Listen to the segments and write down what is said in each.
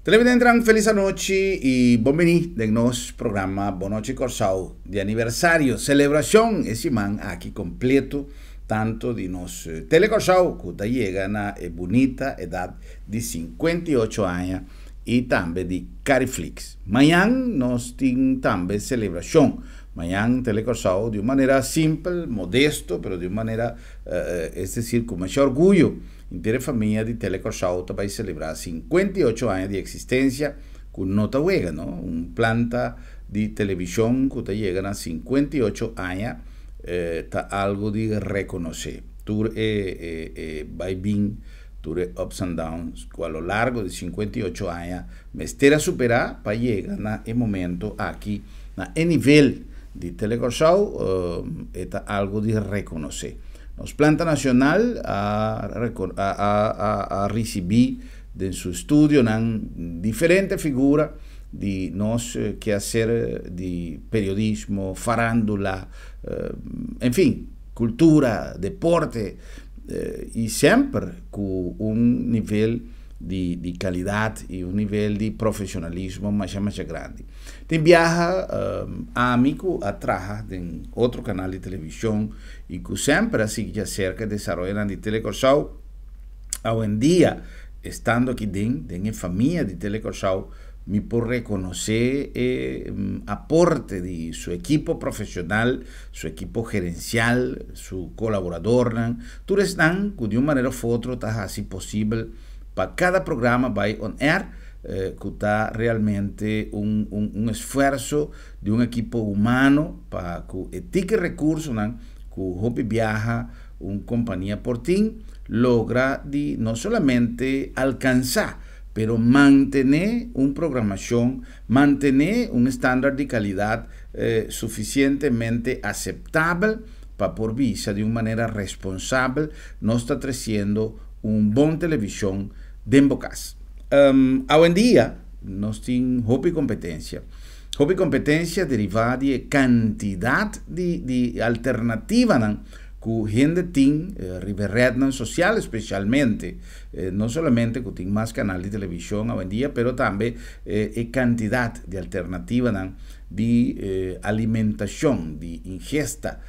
Televidentenan, felis anochi i bon bini den nos programa Bon Nochi Kòrsou di aniversario, selebrashon e siman aki kompleto tanto di nos Tele Kòrsou ku ta yega na e bunita edat di 58 aña i tambe di Cariflix. Mañan nos tin tambe selebrashon. Mañan Tele Kòrsou di un manera simpel, modesto, pero di un manera, es desir ku masha orguyo, Henter e famia di Tele Kòrsou ta bai selebrá 58 aña di eksistensia ku no ta wega, no. Un planta di televishon ku ta yega na 58 aña ta algu di rekonosé. Tur e e bai bin, tur e ups and downs ku a lo largo di 58 aña mester a superá pa yega na e momento aki na e nivel di Tele Kòrsou e ta algu di rekonosé. Nos planta nacional a a ricibi den su estudionan diferente figura di nos kehacer di periodismo, farandula, en fin, cultura, deporte y semper cu un nivel di calidad y un nivel di profesionalismo masha masha grandi. Tin biaha ami cu a traha den otro canal di television i ku semper a sigui djaserka e desaroyonan di Tele Kòrsou, awendia estando aki den den e famia di Tele Kòrsou mi por rekonosé e aporte di su ekipo profeshonal, su ekipo gerensial, su kolaboradornan, tur esnan ku di un manera òf otro ta hasi posibel pa kada programa bai on air, ku ta realmente un un esfuerso di un ekipo humano pa ku e tiki rekursonan ku hopi biaha un kompania por tin, logra di no solamente alkansá, pero mantené un programashon, mantené un standard di kalidat sufisientemente aseptabel pa por bisa di un manera responsabel nos ta tresiendo un bon televishon den bo kas. Awendia nos tin hopi kompetensia. Hopi kompetensia derivá di e kantidat di di alternativanan ku hende tin riba e retnan sosial spesialmente. No solamente ku tin mas kanal di televishon awendia pero tambe e kantidat di alternativanan di alimentashon, di ingesta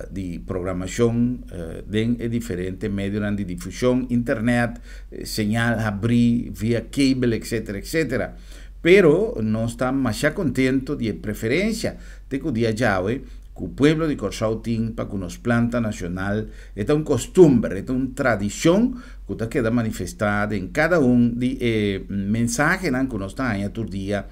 di programashon den e diferente medionan di difushon, internet, señal habrí via kabel etcetera etcetera. Pero nos ta masha contento di e preferencia te cu dia djawe cu pueblo di Corsou tin pa cu nos planta nacional. E ta un costumber, e ta un tradicion cu ta keda manifesta den cada un di e mensahenan cu nos ta haña tur dia,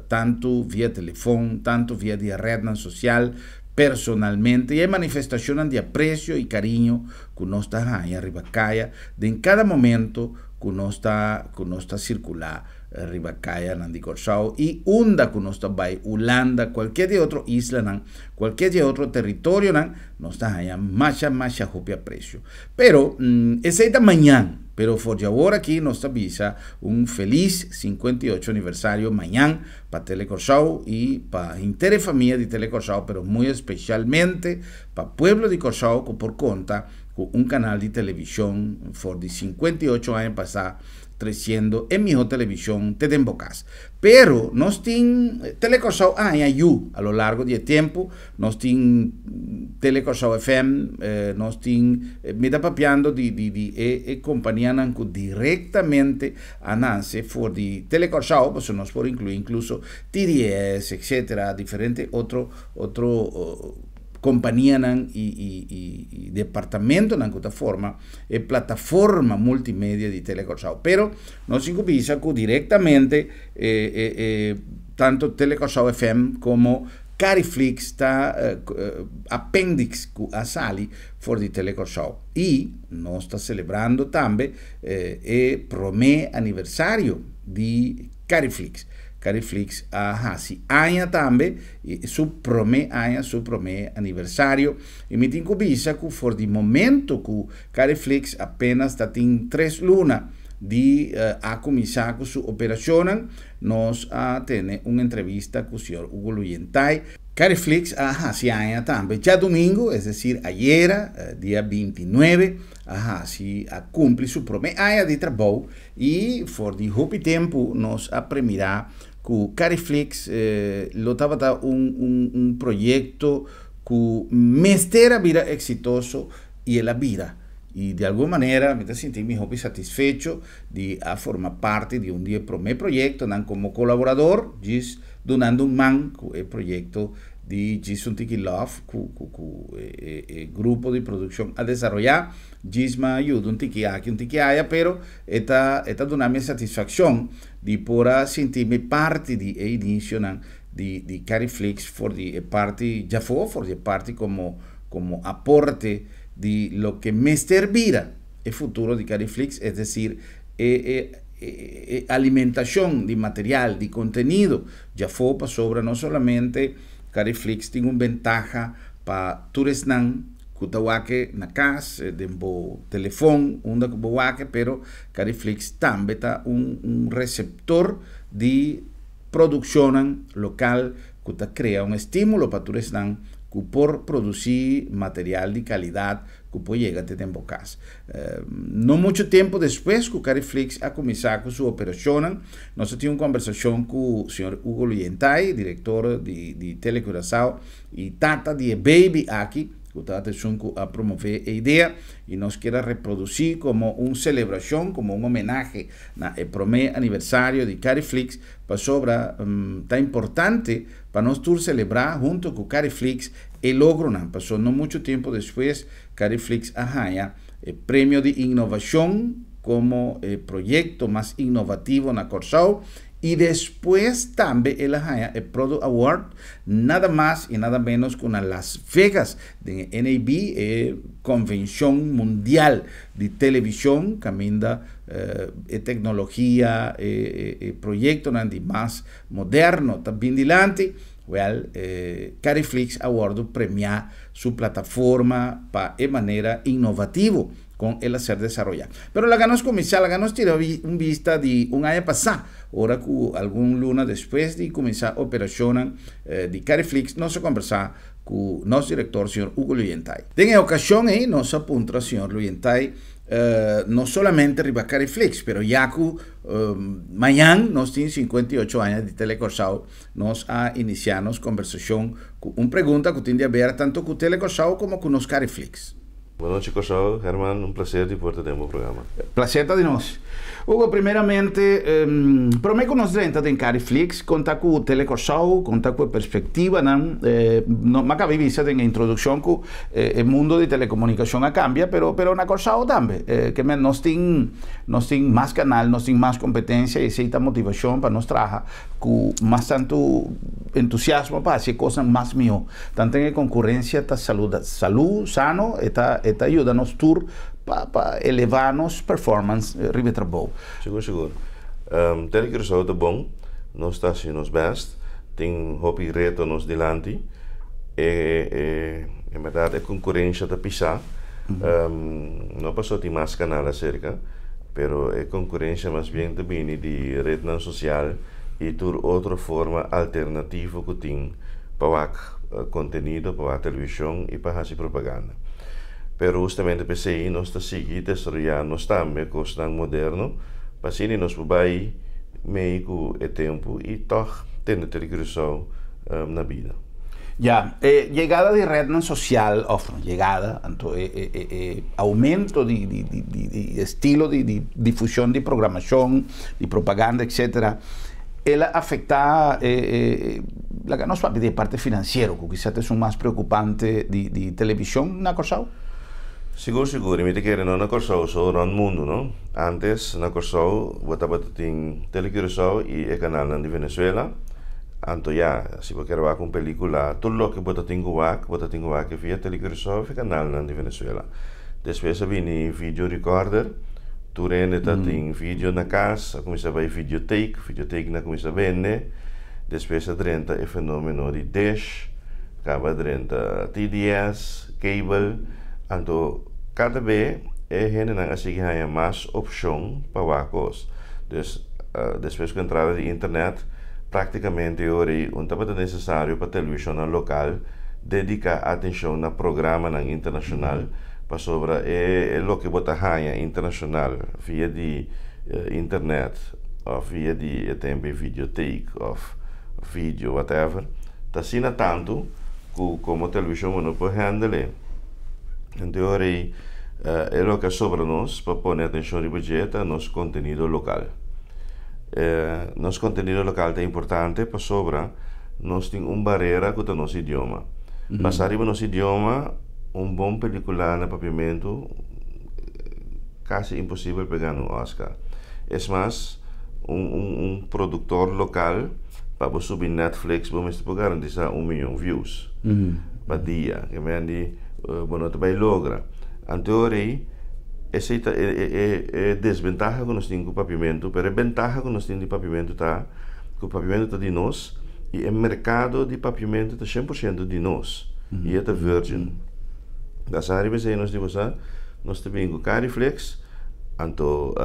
tanto via telefon, tanto via di e rednan social, personalmente, y e manifestacionnan di aprecio y cariño cu nos ta haña riba caya den cada momento cu nos ta cu nos ta circula riba cayanan di Corsou y unda cu nos ta bay Hulanda, cualkier di e otro islanan, cualkier di e otro territorionan, nos ta haña masha masha hopi aprecio. Pero esey ta mañan, pero for di awor aki nos ta bisa un feliz 58 aniversario mañan pa Tele Corsou y pa henter e famia di Tele Corsou, pero muy especialmente pa pueblo di Corsou cu por conta cu un canal di television for di 58 aña pasa treciendo e miho television te den bo cas. Pero nos tin Tele Corsou a haña yu a lo largo di e tempo, nos tin Tele Corsou FM, nos tin, mi ta papiando di di di e e companianan cu directamente a nace for di Tele Corsou, pasobra nos por inclui incluso TDS etcetera, diferente otro otro kompanianan i i departamentonan ku ta forma e plataforma multimedia di Tele Kòrsou. Pero nos tin ku bisa ku direktamente e e e tanto Tele Kòrsou FM komo Cariflix ta apèndiks ku a sali for di Tele Kòrsou. I nos ta selebrando tambe e promé aniversario di Cariflix. Cariflix a hasi aña tambe, i su promé aña, su promé aniversario. I mi tin ku bisa ku for di momento ku Cariflix apenas ta tin 3 luna di a kuminsá ku su operashonnan, nos a tene un entrevista ku señor Hugo Luyentai. Cariflix a hasi aña tambe djadumingu, es desir ayera, dia 29, a hasi a kumpli su promé aña di trabou i for di hopi tempu nos a premirá ku Cariflix lo tabata un un un proyekto ku mester a bira eksitoso i el a bira. I di algun manera mi ta sinti mi hopi satisfecho di a forma parti di un di e promé proyektonan komo kolaborador djis dunando un man ku e proyekto di Djis un Tiki Love ku ku ku e e grupo di produkshon a desaroyá. Djis m'a yuda un tiki aki un tiki aya pero e ta e ta duna mi e satisfakshon di por a sinti mi parti di e inisionan di di Cariflix for di e parti djafó for di e parti komo komo aporte di loke mester bira e futuro di Cariflix, es desir e e e alimentashon di material, di kontenido djafó pasobra no solamente Cariflix tin un bentaha pa tur esnan ku ta wak na kas, den bo telefon, unda ku bo wak, pero Cariflix tambe ta un un reseptor di produkshonnan lokal ku ta krea un estímulo pa tur esnan ku por produsí material di kalidat ku por yega te den bo kas. No muchu tempu despues ku Cariflix a kuminsá ku su operashonnan, nos a tin un kombersashon ku señor Hugo Luyentay, direktor di di Telecuraçao i tata di e baby aki, ku tabata esun ku a promové e idea, i nos kier a reprodusí komo un selebrashon, komo un homenahe na e promé aniversario di Cariflix, pasobra ta importante pa nos tur selebrá hunto ku Cariflix e logronan, paso no muchu tempu despues Cariflix a haña e premio di innovashon komo e proyekto mas innovativo na Kòrsou i despues tambe el a haña e Product Award nada mas i nada ménos ku na Las Vegas den e NAB, e konvenshon mundial di televishon kaminda e teknologia, e proyektonan di mas moderno ta bin dilanti. Wèl, Cariflix a wòrdu premiá su plataforma pa e manera innovativo kon el a ser desaroyá. Pero laga nos kuminsá, laga nos tira un bista di un aña pasá, ora ku algun luna despues di kuminsá operashonnan di Cariflix, nos a kombersá ku nos direktor señor Hugo Luyentay. Den e okashon ei nos a puntra señor Luyentay no solamente riba Cariflix, pero ya ku mañan nos tin 58 aña di Tele Kòrsou, nos a inisiá nos kombersashon ku un pregunta ku tin di aber tantu ku Tele Kòrsou komo ku nos Cariflix. Bon nochi Kòrsou, Herman, un plaser di por ta den bo programa. Plaser ta di nos. Hugo, primeramente, promé ku nos drenta den Cariflix, konta ku Tele Kòrsou, konta ku e perspektivanan, no, m'a kaba di bisa den e introdukshon ku e mundo di telekomunikashon a kambia, pero pero na Kòrsou tambe. Ke men nos tin nos tin mas kanal, nos tin mas kompetensia i esei ta motivashon pa nos traha ku mas tantu entusiasmo pa hasi e kosnan mas mihó. Tanten e konkurensia ta saluda, salú, sano, e ta e ta yuda nos tur pa pa elevá nos performance riba e trabou. Sigur sigur. Tele Curaçao ta bon, nos ta hasi nos bèst, tin hopi reto nos dilanti, e e en bèrdat e konkurensha ta pisá, no pasobra tin mas kanal aserka, pero e konkurensha mas bien ta bini di retnan sosial i tur otro forma alternativo ku tin pa wak kontenido, pa wak televishon i pa hasi propaganda. Pero hustamente p'esei nos ta sigui desaroyá nos tambe kosnan moderno pa asina nos por bai mei ku e tempu i tòg tene Telecuraçao na bida. Ya, e yegada di rednan sosial òf no yegada, anto e e e e aumento di di di di di estilo di di difushon di programashon, di propaganda etcetera, el a afektá e e laga nos papia di e parti finansiero ku kisas ta esun mas preokupante di di televishon na Kòrsou? Sigur sigur, i mi ta kere no na Kòrsou so, rònt mundu no. Ántes na Kòrsou bo tabata tin Telecuraçao i e kanalnan di Venezuela. Anto ya, si bo kier wak un pelicula, tur loke bo ta tin cu wak, bo ta tin cu wak via Telecuraçao of e canalnan di Venezuela. Despues a bini video recorder, tur hende ta tin video na cas, a cuminsa bay videotheek, videotheek na cuminsa bende, despues a drenta e fenomeno di dish, caba a drenta TDS, cable, anto cada be e hendenan a sigui haya mas opcion pa wak cos. Dus, despues cu entrada di internet. Práktikamente awor no tabata nesesario pa televishon lokal dediká atenshon na programa internashonal, pasobra e loke bo ta haña internashonal via di internet òf via di tambe videotheek òf video, whatever, ta asina tantu ku komo televishon no por handle. Anto awor e loke sobra nos pa pone atenshon riba dje ta nos kontenido lokal. Nos kontenido lokal ta importante pasobra nos tin un barera ku ta nos idioma. Basá riba nos idioma, un bon pelíkula na papiamentu kasi imposibel pa gana un Oscar. Es mas, un produktor lokal pa subi Netflix, bo por garantisá 1 mion views pa dia. Ke men di, bo no bai logra. Anto, esei e desbentaha ku nos tin ku papiamentu, pero e bentaha ku nos tin di papiamentu ta ku papiamentu ta di nos i e merkado di papiamentu ta 100% di nos. I e ta virgin. Basá riba esei nos di nos tambe ku Cariflex, anto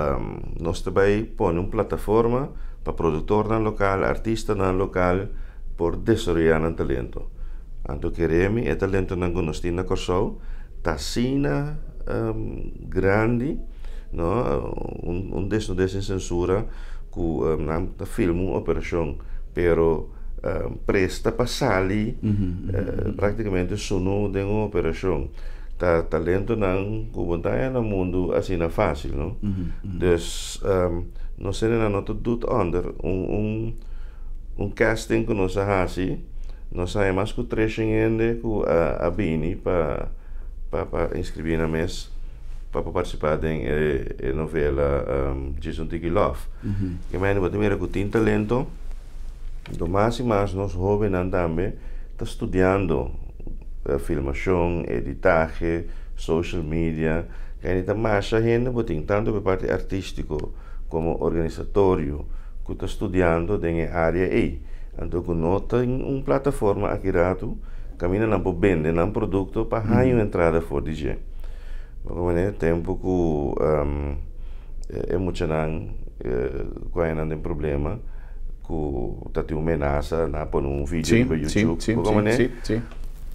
nos tambe pone un plataforma pa produktornan lokal, artistanan lokal por desaroyá nan talento. Anto kere mi, e talentonan ku nos tin na Kòrsou, ta asina grandi, no? Un Desnudez sin Censura ku nan ta film un operashon, pero presta pa sali práktikamente sunú den un operashon. Ta talentonan ku bo ta na mundu asina fásil, no? Dus nos no ta doet onder un casting ku nos a hasi, nos a mas ku 300 hende ku a bini pa inskribí nan mes pa partisipá den e novela Djis un Tiki Love. Ke men bo mira ku tin talento, do mas i mas nos hóbennan tambe ta studiando filmashon, editahe, social media, ku ta mas hende bo tin tantu pa parti artístiko komo organisatorio ku ta studiando den e área ei. Anto ku no tin un plataforma aki ratu, kaminda nan por bende nan produkto pa haña un entrada for di dje. Manera tempu ku e muchanan ku nan tin problema ku ta tin un menasa na pone un video riba YouTube.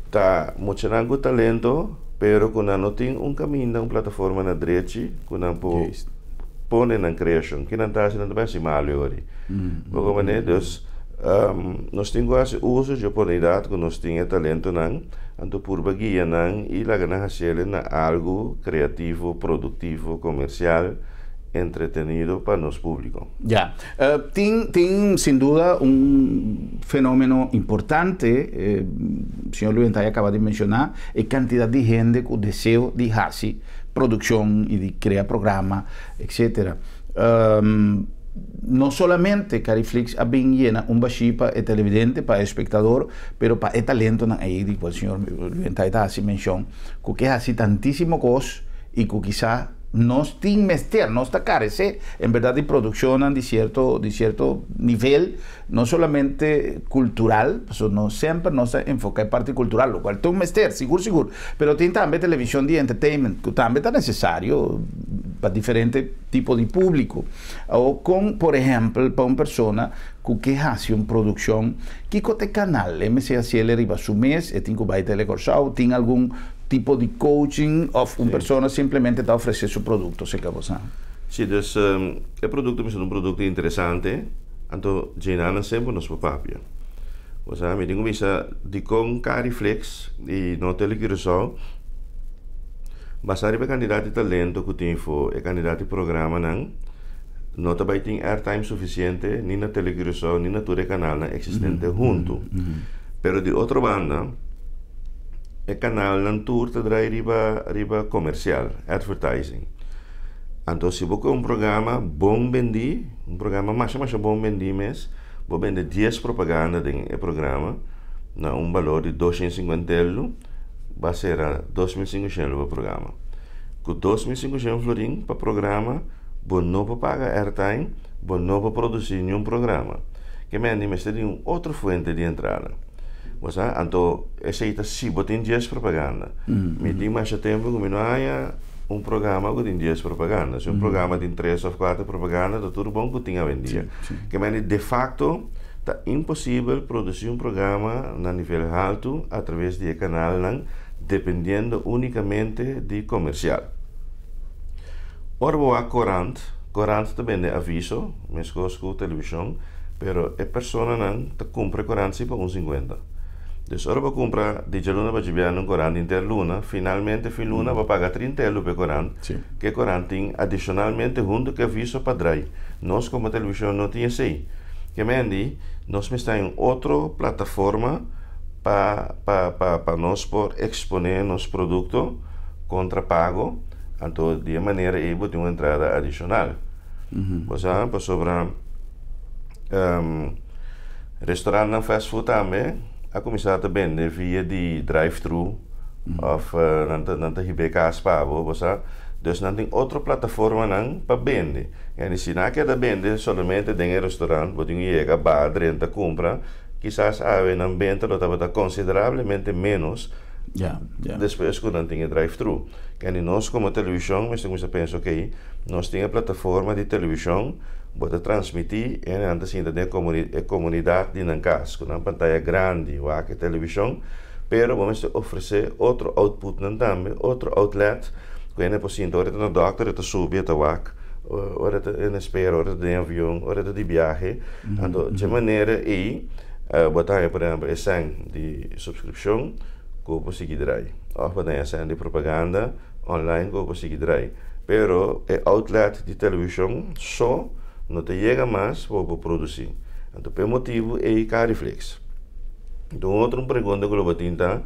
Ta muchanan ku talento, pero ku nan no tin un kaminda, un plataforma na drechi ku nan por pone nan kreashon. Ku nan ta hasi, nan ta bai hasi malu awor. Manera dus nos tin ku hasi uso di oportunidat ku nos tin e talentonan, anto purba guia nan i laga nan hasi na algu kreativo, produktivo, komersial, entretenido pa nos públiko. Ya. Tin sin duda un fenómeno importante, señor Luis a kaba di menshoná, e kantidat di hende ku deseo di hasi produkshon i di krea programa, etc. No solamente Cariflix a bin yena un bashí pa e televidente, pa e espektador, pero pa e talentonan ei, di kual señor Luis ta hasi menshon, ku ke hasi tantísimo kos i ku kisas nos tin mester, nos ta karesé, en berdat, di produkshon di sierto nivel, no solamente kultural, so no semper nos ta enfoká e parti kultural, lokual tin mester, sigur sigur, pero tin tambe televishon di entertainment, ku tambe ta nesesario pa diferente tipo di públiko. Òf ku, por ehèmpel, pa un persona ku ke hasi un produkshon, kiko ta e kanal, MCACL riba su mes, e tin ku bai Telekòrsou, tin algun tipo di coaching òf un persona simplemente ta ofresé su produkto, serka bo? Si, dus e produkto ta un produkto interesante, anto djei semper nos papia. Osea, mi tin ku bisa dikon Cariflex i no Telecuraçao, basá riba kantidat di talento ku tin for e kantidat di programanan, no ta bai tin airtime sufisiente ni na Telecuraçao ni na tur e kanalnan eksistente huntu. Pero di otro banda, e kanalnan tur ta drai riba komersial, advertising. Anto, si bo un programa bon bendí, un programa mas mas bon bendí mes, bo bende 10 propaganda den e programa na un balor di 250 euro, bai ser 2.500 pa programa. Ku 2.500 florin pa programa, bo no por paga airtime, bo no por produsí ningun programa. Ke men mester di un otro fuente di entrada. Osea, anto, esei ta si bo tin 10 propaganda. Mi tin mas tempu ku mi no haya un programa ku tin 10 propaganda. Si un programa tin 3 òf 4 propaganda, ta tur bon ku tin awendia. Ke men de facto, Ta imposibel produsí un programa na nivel haltu a traves di e kanalnan dependiendo únikamente di komersial. Ora bo wak korant, korant ta bende aviso, meskos ku televishon, pero e personanan ta kumpra e korant si pa un sinkuenta. Dus ora bo kumpra di djaluna pa djibièrnè un korant henter luna, finalmente fin luna bo paga trinta elu pa e korant, ku e korant tin adishonalmente huntu ku e aviso pa drai. Nos komo televishon no tin esei. Ke mendi nos mester haña un otro plataforma pa pa pa pa nos por eksponé nos produkto kontra pago, anto di e manera ei bo tin un entrada adishonal. Bo sa, pasobra restaurantnan fast food tambe a kuminsá ta bende via di drive thru òf nan ta nan ta hib'é kas pa bo, bo sa. Dus nan tin otro plataformanan pa bende. En si nan a keda bende solamente den e restaurant, bo tin ku yega ba drenta kumpra, kisas awe nan benta lo tabata konsiderablemente ménos despues ku nan tin e drive thru. Kende nos komo televishon mester kuminsá pensa, okey, nos tin e plataforma di televishon, bo ta transmití en nan ta sinta den e komunidat di nan kas ku nan pantaya grandi wak e televishon, pero bo mester ofresé otro outputnan tambe, otro outlet ku hende por sinta ora e ta na dòkter e ta subi e ta wak, ora e ta en espera, ora e ta den avion, ora e ta di biahe. Anto dje manera ei bo ta haña por ehèmpel e sèn di supskripshon ku bo por sigui drai òf bo ta haña sèn di propaganda online ku bo por sigui drai. Pero e outlet di televishon so no ta yega mas pa bo por produsí. Anto pa e motibu ei Cariflix. Anto un otro pregunta ku lo bo tin ta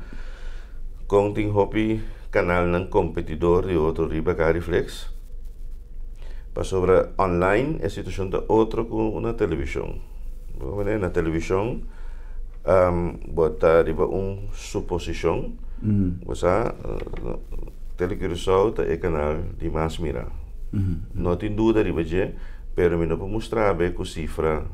kon tin hopi kanalnan kompetidor di otro riba Cariflex? Pasobra online e situashon ta otro ku na televishon. Bo manera na televishon bo ta riba un suposishon, bo sa Tele Curaçao ta e kanal di mas mira. No tin duda riba dje, pero mi no por mustra bo ku sifra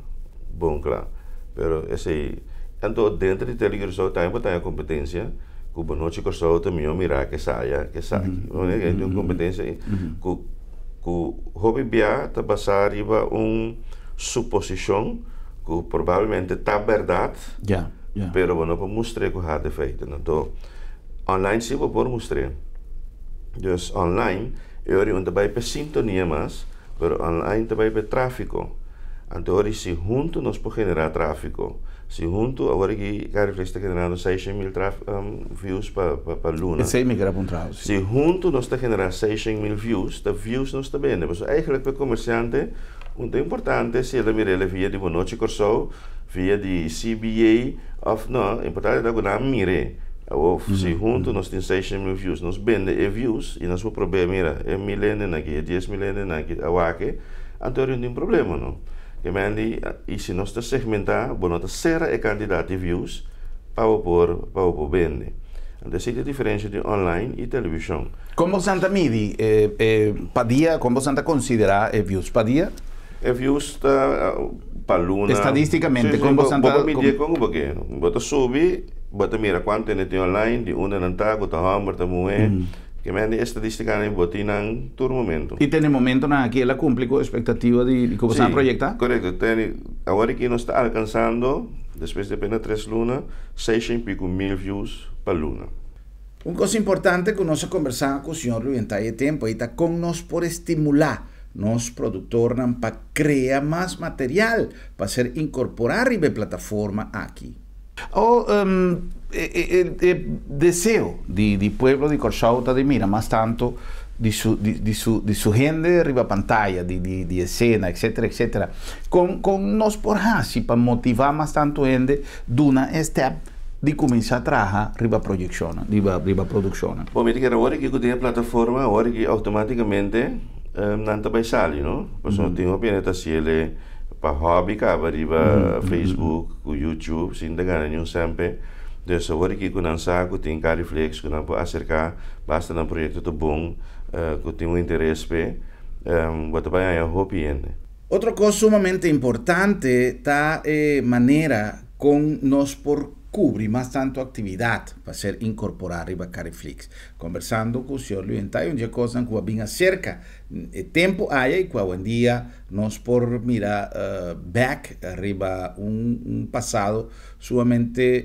bon kla. Pero esei, anto denter di Tele Curaçao tambe bo ta haña kompetensia. Ku bo nochi Kòrsou ta mihó mirá ke saya ke esaki. Bo mira ke tin un kompetensia ei ku ku hopi bia ta basá riba un suposishon ku probablemente ta bèrdat pero bo no por mustr'é ku harde feiten. Anto online si bo por mustr'é. Dus online e ora un ta bai pa e sintonia mas pero online ta bai pa e tráfiko. Anto ora si huntu nos por generá tráfiko. Si huntu awor aki Cariflex ta generando seishen mil views pa pa luna. Esei mi kere apuntra si. Si huntu nos ta genera seishen mil views, ta views nos ta bende. Pasobra eigenlijk pa e komersiante un ta importante si el a mira el via di Bonochi Kòrsou, via di CBA òf no, importante ta ku nan a mir'é. Awor si huntu nos tin seishen mil views, nos bende e views i nos por prob'é mira e mil hendenan aki, e dies mil hendenan aki a wak e, anto no tin problema no. Ke men di, i si nos ta segmentá, bo no ta sera e kantidat di views pa bo por pa bo por bende. Anto esei ta e diferensha di online i televishon. Kon bosan ta midi e pa dia? Kon bosan ta konsiderá e views pa dia? E views ta pa luna. Estadístikamente, kon bosan ta. Bo por midié kon ku bo ke. Bo ta subi, bo ta mira kuantu hende tin online, di unda nan ta, ku ta hòmber, ta muhé. Ke men di estadistikanan i bo tin nan tur momento. I tene momentonan aki el a kumpli ku espektativa di ku bo sa proyektá? Si, korekto. Tene, awor aki nos ta alkansando, despues di apenas tres luna, seisha i piku mil views pa luna. Un kos importante ku nos a kombersá ku señor Luyentai e tempu ei ta kon nos por estimulá nos produktornan pa krea mas material pa ser inkorporá riba e plataforma aki. O e deseo di pueblo di Kòrsou ta di mira mas tantu di su di su di su hende riba pantaya di di di esena etcetera etcetera. Kon kon nos por hasi pa motivá mas tantu hende duna e stèp di kuminsá traha riba proyekshonnan riba riba produkshonnan? Bon, mi ta kere awor aki ku tin e plataforma awor aki outomátikamente nan ta bai sali no, pasobra tin hopi hende ta hasi el. Pa hobby kaba riba Facebook ku YouTube sin ta gana niun sempe. Dus awor aki ku nan sa ku tin Cariflex ku nan por aserká basta nan proyekto ta bon ku tin un interes p'e bo ta bai haña hopi hende. Otro kos sumamente importante ta e manera kon nos por. kubri mas tantu aktividat pa ser inkorporá riba Cariflix. Kombersando ku señor Luentay un dje kosnan ku a bin aserka e tempu aya i ku awendia nos por mira bèk riba un pasado sumamente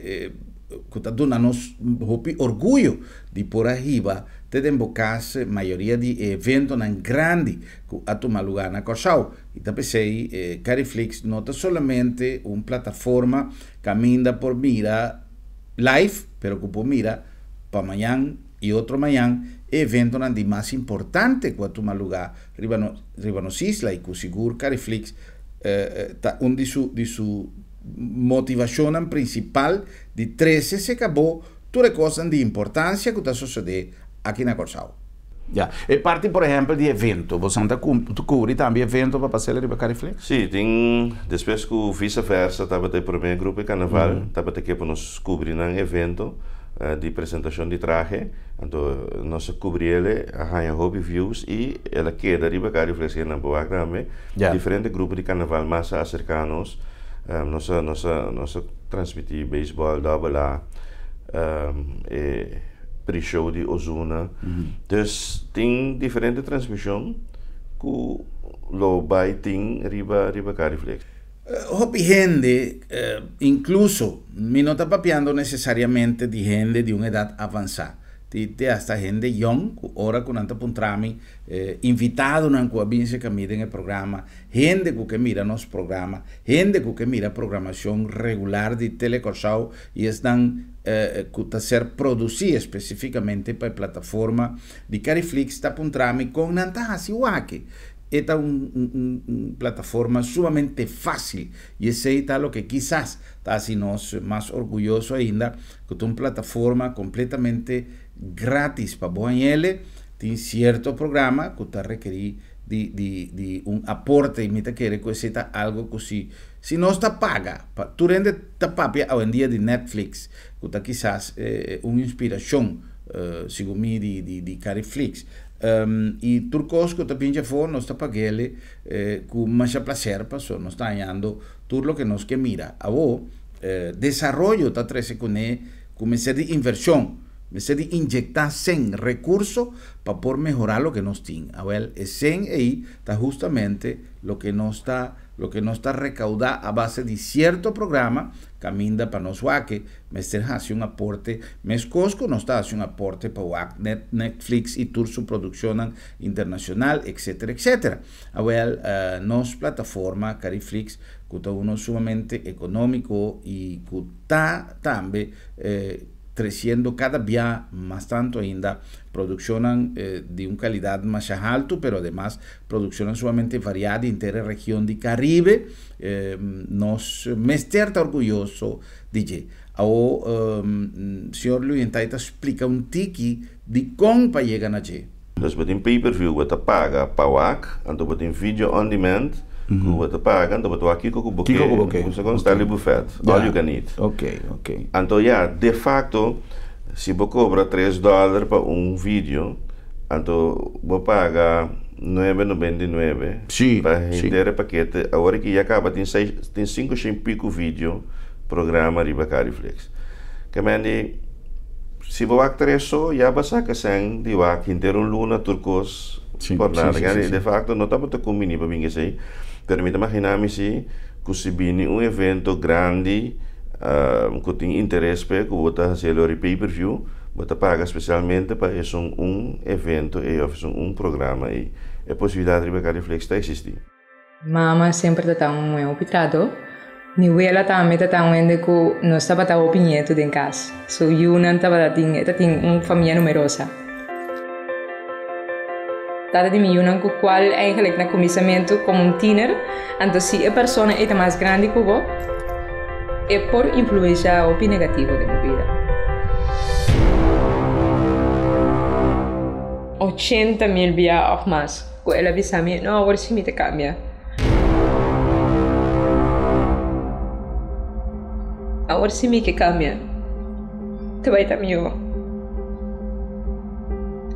ku ta duna nos hopi orguyo di por a hiba te den bo kas mayoria di e eventonan grandi ku a tuma lugá na Kòrsou. I ta p'esei Cariflix no ta solamente un plataforma kaminda por mira live, pero ku por mira pa mañan i otro mañan e eventonan di mas importante ku a tuma lugá riba nos riba nos isla i ku sigur Cariflix ta un di su di su motivashonnan prinsipal di trese se kabó tur e kosnan di importansia ku ta sosodé aki na Kòrsou. Ya. E parti por ehèmpel di evento, boso ta kubri tambe evento pa pasela riba Cariflex? Sí, tin despues ku Visa Versa tabata e promé grupo di karnaval, tabata ke pa nos kubri nan evento di presentashon di trahe, anto nos a kubri el, a haña hopi views i el a keda riba Cariflex i nan por wak tambe. Diferente grupo di karnaval mas a aserká nos, nos a nos a nos a transmití beisbòl dòbel A, e. pre-show di Ozuna. Dus tin diferente transmision ku lo bai tin riba riba Cariflex. Hopi hende, inkluso mi no ta papiando nesesariamente di hende di un edat avansá, ti te asta hende yòn ku ora ku nan ta puntra mi, invitadonan ku a bin serka mi den e programa, hende ku ke mira nos programa, hende ku ke mira programashon regular di Tele Kòrsou i esnan ku ta ser produsí espesífikamente pa e plataforma di Cariflix ta puntra mi kon nan ta hasi wak. E ta un un plataforma sumamente fásil i esei ta loke kisas ta hasi nos mas orguyoso ainda ku ta un plataforma kompletamente grátis pa bo hañ'ele. Tin sierto programa ku ta rekerí di di di un aporte i mi ta kere ku esei ta algu ku si si nos ta paga pa tur hende Ta papia awendia di Netflix, ku ta kisas un inspirashon, segun mi, di Cariflix. I tur kos ku ta pincha afó nos ta pag'el ku masha plaser pasobra nos ta hañando tur loke nos ke mira. Awor, desaroyo ta trese kuné ku mester di invershon, mester di inyektá sèn, rekurso, pa por mehorá loke nos tin. Awèl, e sèn ei ta hustamente loke nos ta. Loke nos ta recaudá a base di cierto programa caminda pa nos wak mester haci un aporte mescos cu nos ta haci un aporte pa wak Netflix y tur su produccionnan internacional etc. Etc. Awel nos plataforma Cariflix cu ta uno sumamente economico y cu ta tambe treciendo cada bia mas tanto ainda produccionnan di un calidad masha halto pero ademas Produccionnan sumamente variá di henter e region di Caribe. Nos mester ta orguyoso di dje. Awo señor Luyentay ta splica un tiki dicon pa yega na dje. Dus bo tin pay per view bo ta paga pa wak, anto bo tin video on demand ku bo ta paga, anto bo ta wak kiko ku bo ke, bo sa kon Stanley Buffet, all you can eat. Anto ya, de facto si bo kobra tres dòler pa un video, Anto bo paga nuebe nobenta i nuebe pa henter e pakete. Awor aki ya kaba tin seis tin sinku shen piku video programa riba Cariflex. Ke men di si bo wak tres so ya bo a saka sèn di wak henter un luna tur kos por nada. De facto no tabata kumbini pa bin esei pero mi ta magina mi si ku si bini un evento grandi ku tin interes p'e ku bo ta hasiel ori pay per view. Bo ta paga spesialmente pa esun un evento ei òf esun un programa ei. E posibilidat riba Cariflex ta eksistí. Mama semper ta ta un muhé hopi trato. Mi wela tambe ta ta un hende ku nos tabata hopi nietu den kas. Su yunan tabata tin, e ta tin un famia numerosa. Tata di mi yunan ku kual eigenlijk na kuminsamentu komo un tiner, anto si e persona ei ta mas grandi ku bo, e por influenshá hopi negativo den bo bida. 80.000 bia òf mas ku el a bisa mi, no, awor si mi ta kambia. Awor si mi ke kambia, ta bai ta mihó.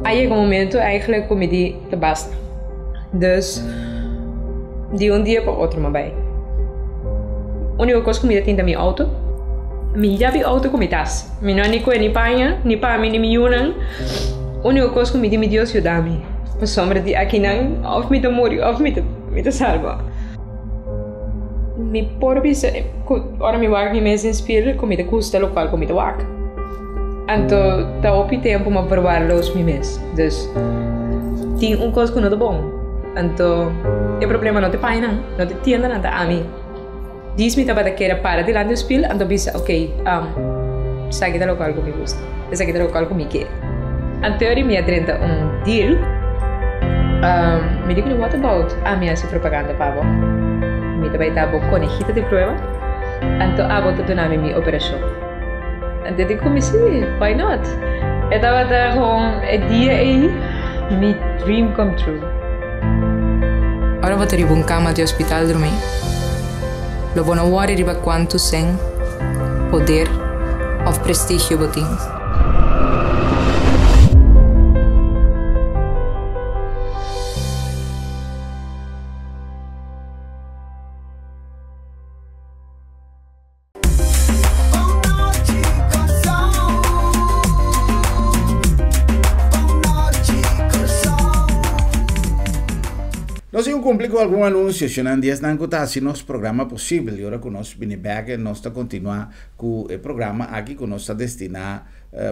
A yega un momento eigenlijk ku mi di ta basta. Dus di un dia pa otro mi a bai. Úniko kos ku mi ta tin ta mi outo. Mi yabi auto ku mi tas. Mi no a ni kue ni paña, ni pa mi ni mi yunan. Úniko kos ku mi di mi Dios yuda mi. Pasobra di akinan òf mi ta muri òf mi ta mi ta salba. Mi por bisa ku ora mi wak mi mes den spil ku mi ta gusta lokual ku mi ta wak. Anto ta hopi tempu mi a verwaarloos mi mes. Dus tin un kos ku no ta bon. Anto e problema no ta e pañanan, no ta e tiendanan, ta ami. Dis mi tabata kere para dilanti un spil anto bisa ok esaki ta lokual ku mi gusta, esaki ta lokual ku mi ke. Anto di mi a drenta un deal, mi di ku what about ami hasi propaganda pa bo? Mi ta bai ta bo konehita di prueba, anto abo ta duna mi mi operashon. Anto di ku mi si, why not? E tabata gewoon e dia ei mi dream come true. Ora bo ta riba un kama di hospital drumí, lo bo no wòri riba kuantu sèn, poder òf prestigio bo tin. Nos tin ku kumpli ku algun anunsio, shonnan di esnan ku ta hasi nos programa posibel. I ora ku nos bini bèk nos ta kontinuá ku e programa aki ku nos ta destiná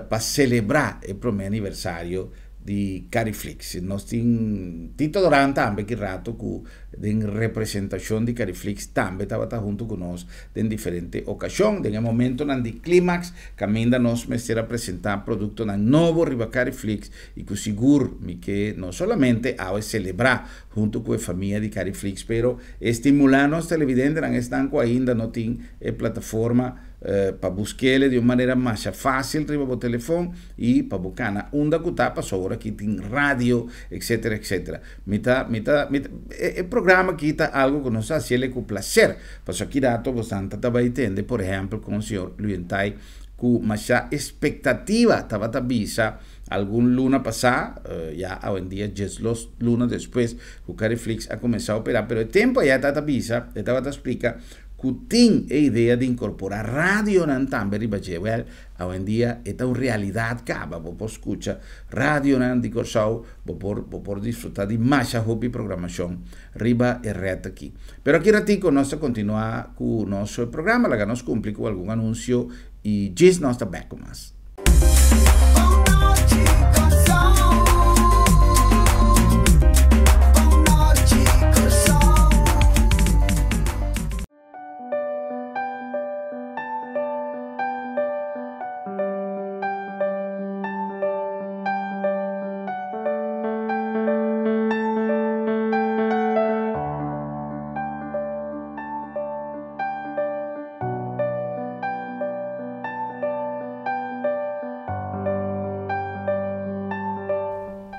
pa selebrá e promé aniversario di Cariflix. Nos tin Tito Doran tambe ki rato ku Den representashon di Cariflix tambe tabata huntu ku nos den diferente okashon. Den e momentonan di klimaks kaminda nos mester a presentá produktonan nobo riba Cariflix i ku sigur mi ke no solamente awe selebrá huntu ku e famia di Cariflix pero estimulá nos televidentenan esnan ku ainda no tin e plataforma pa busk'ele di un manera masha fásil riba bo telefon i pa bo kana unda ku ta pasobra aki tin radio etcetera etcetera. Mi ta, mi ta, mi ta, e, e programa aki ta algo ku nos ta hasiel ku plaser. Pasobra ki rato bosnan ta ta bai tende, por ehèmpel, kon señor Luyentai ku masha espektativa tabata bisa algun luna pasá, ya awendia djeslos luna despues ku Cariflix a kuminsá operá, pero e tempu ayá e tabata bisa, e tabata splika ku tin e idea di inkorporá radionan tambe riba dje. Wèl, awendia e ta un realidat kaba, bo por skucha radionan di Kòrsou, Bo por bo por disfruta di masha hopi programacion riba e red aki. Pero aki ratico nos ta continua cu nos programa, laga nos cumpli cu algun anuncio y djis nos ta bek cu mas.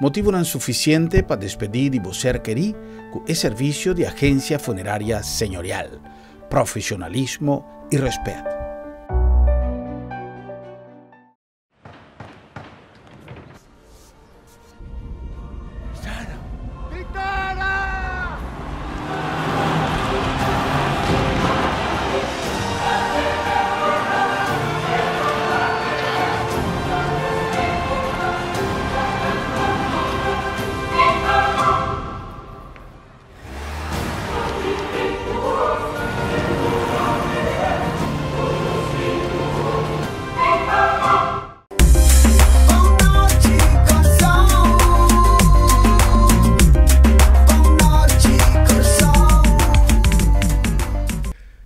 Motivonan sufisiente pa despedí di bo ser kerí ku e servisio di Agensia Funeraria Señorial. Profesionalismo i rèspèt.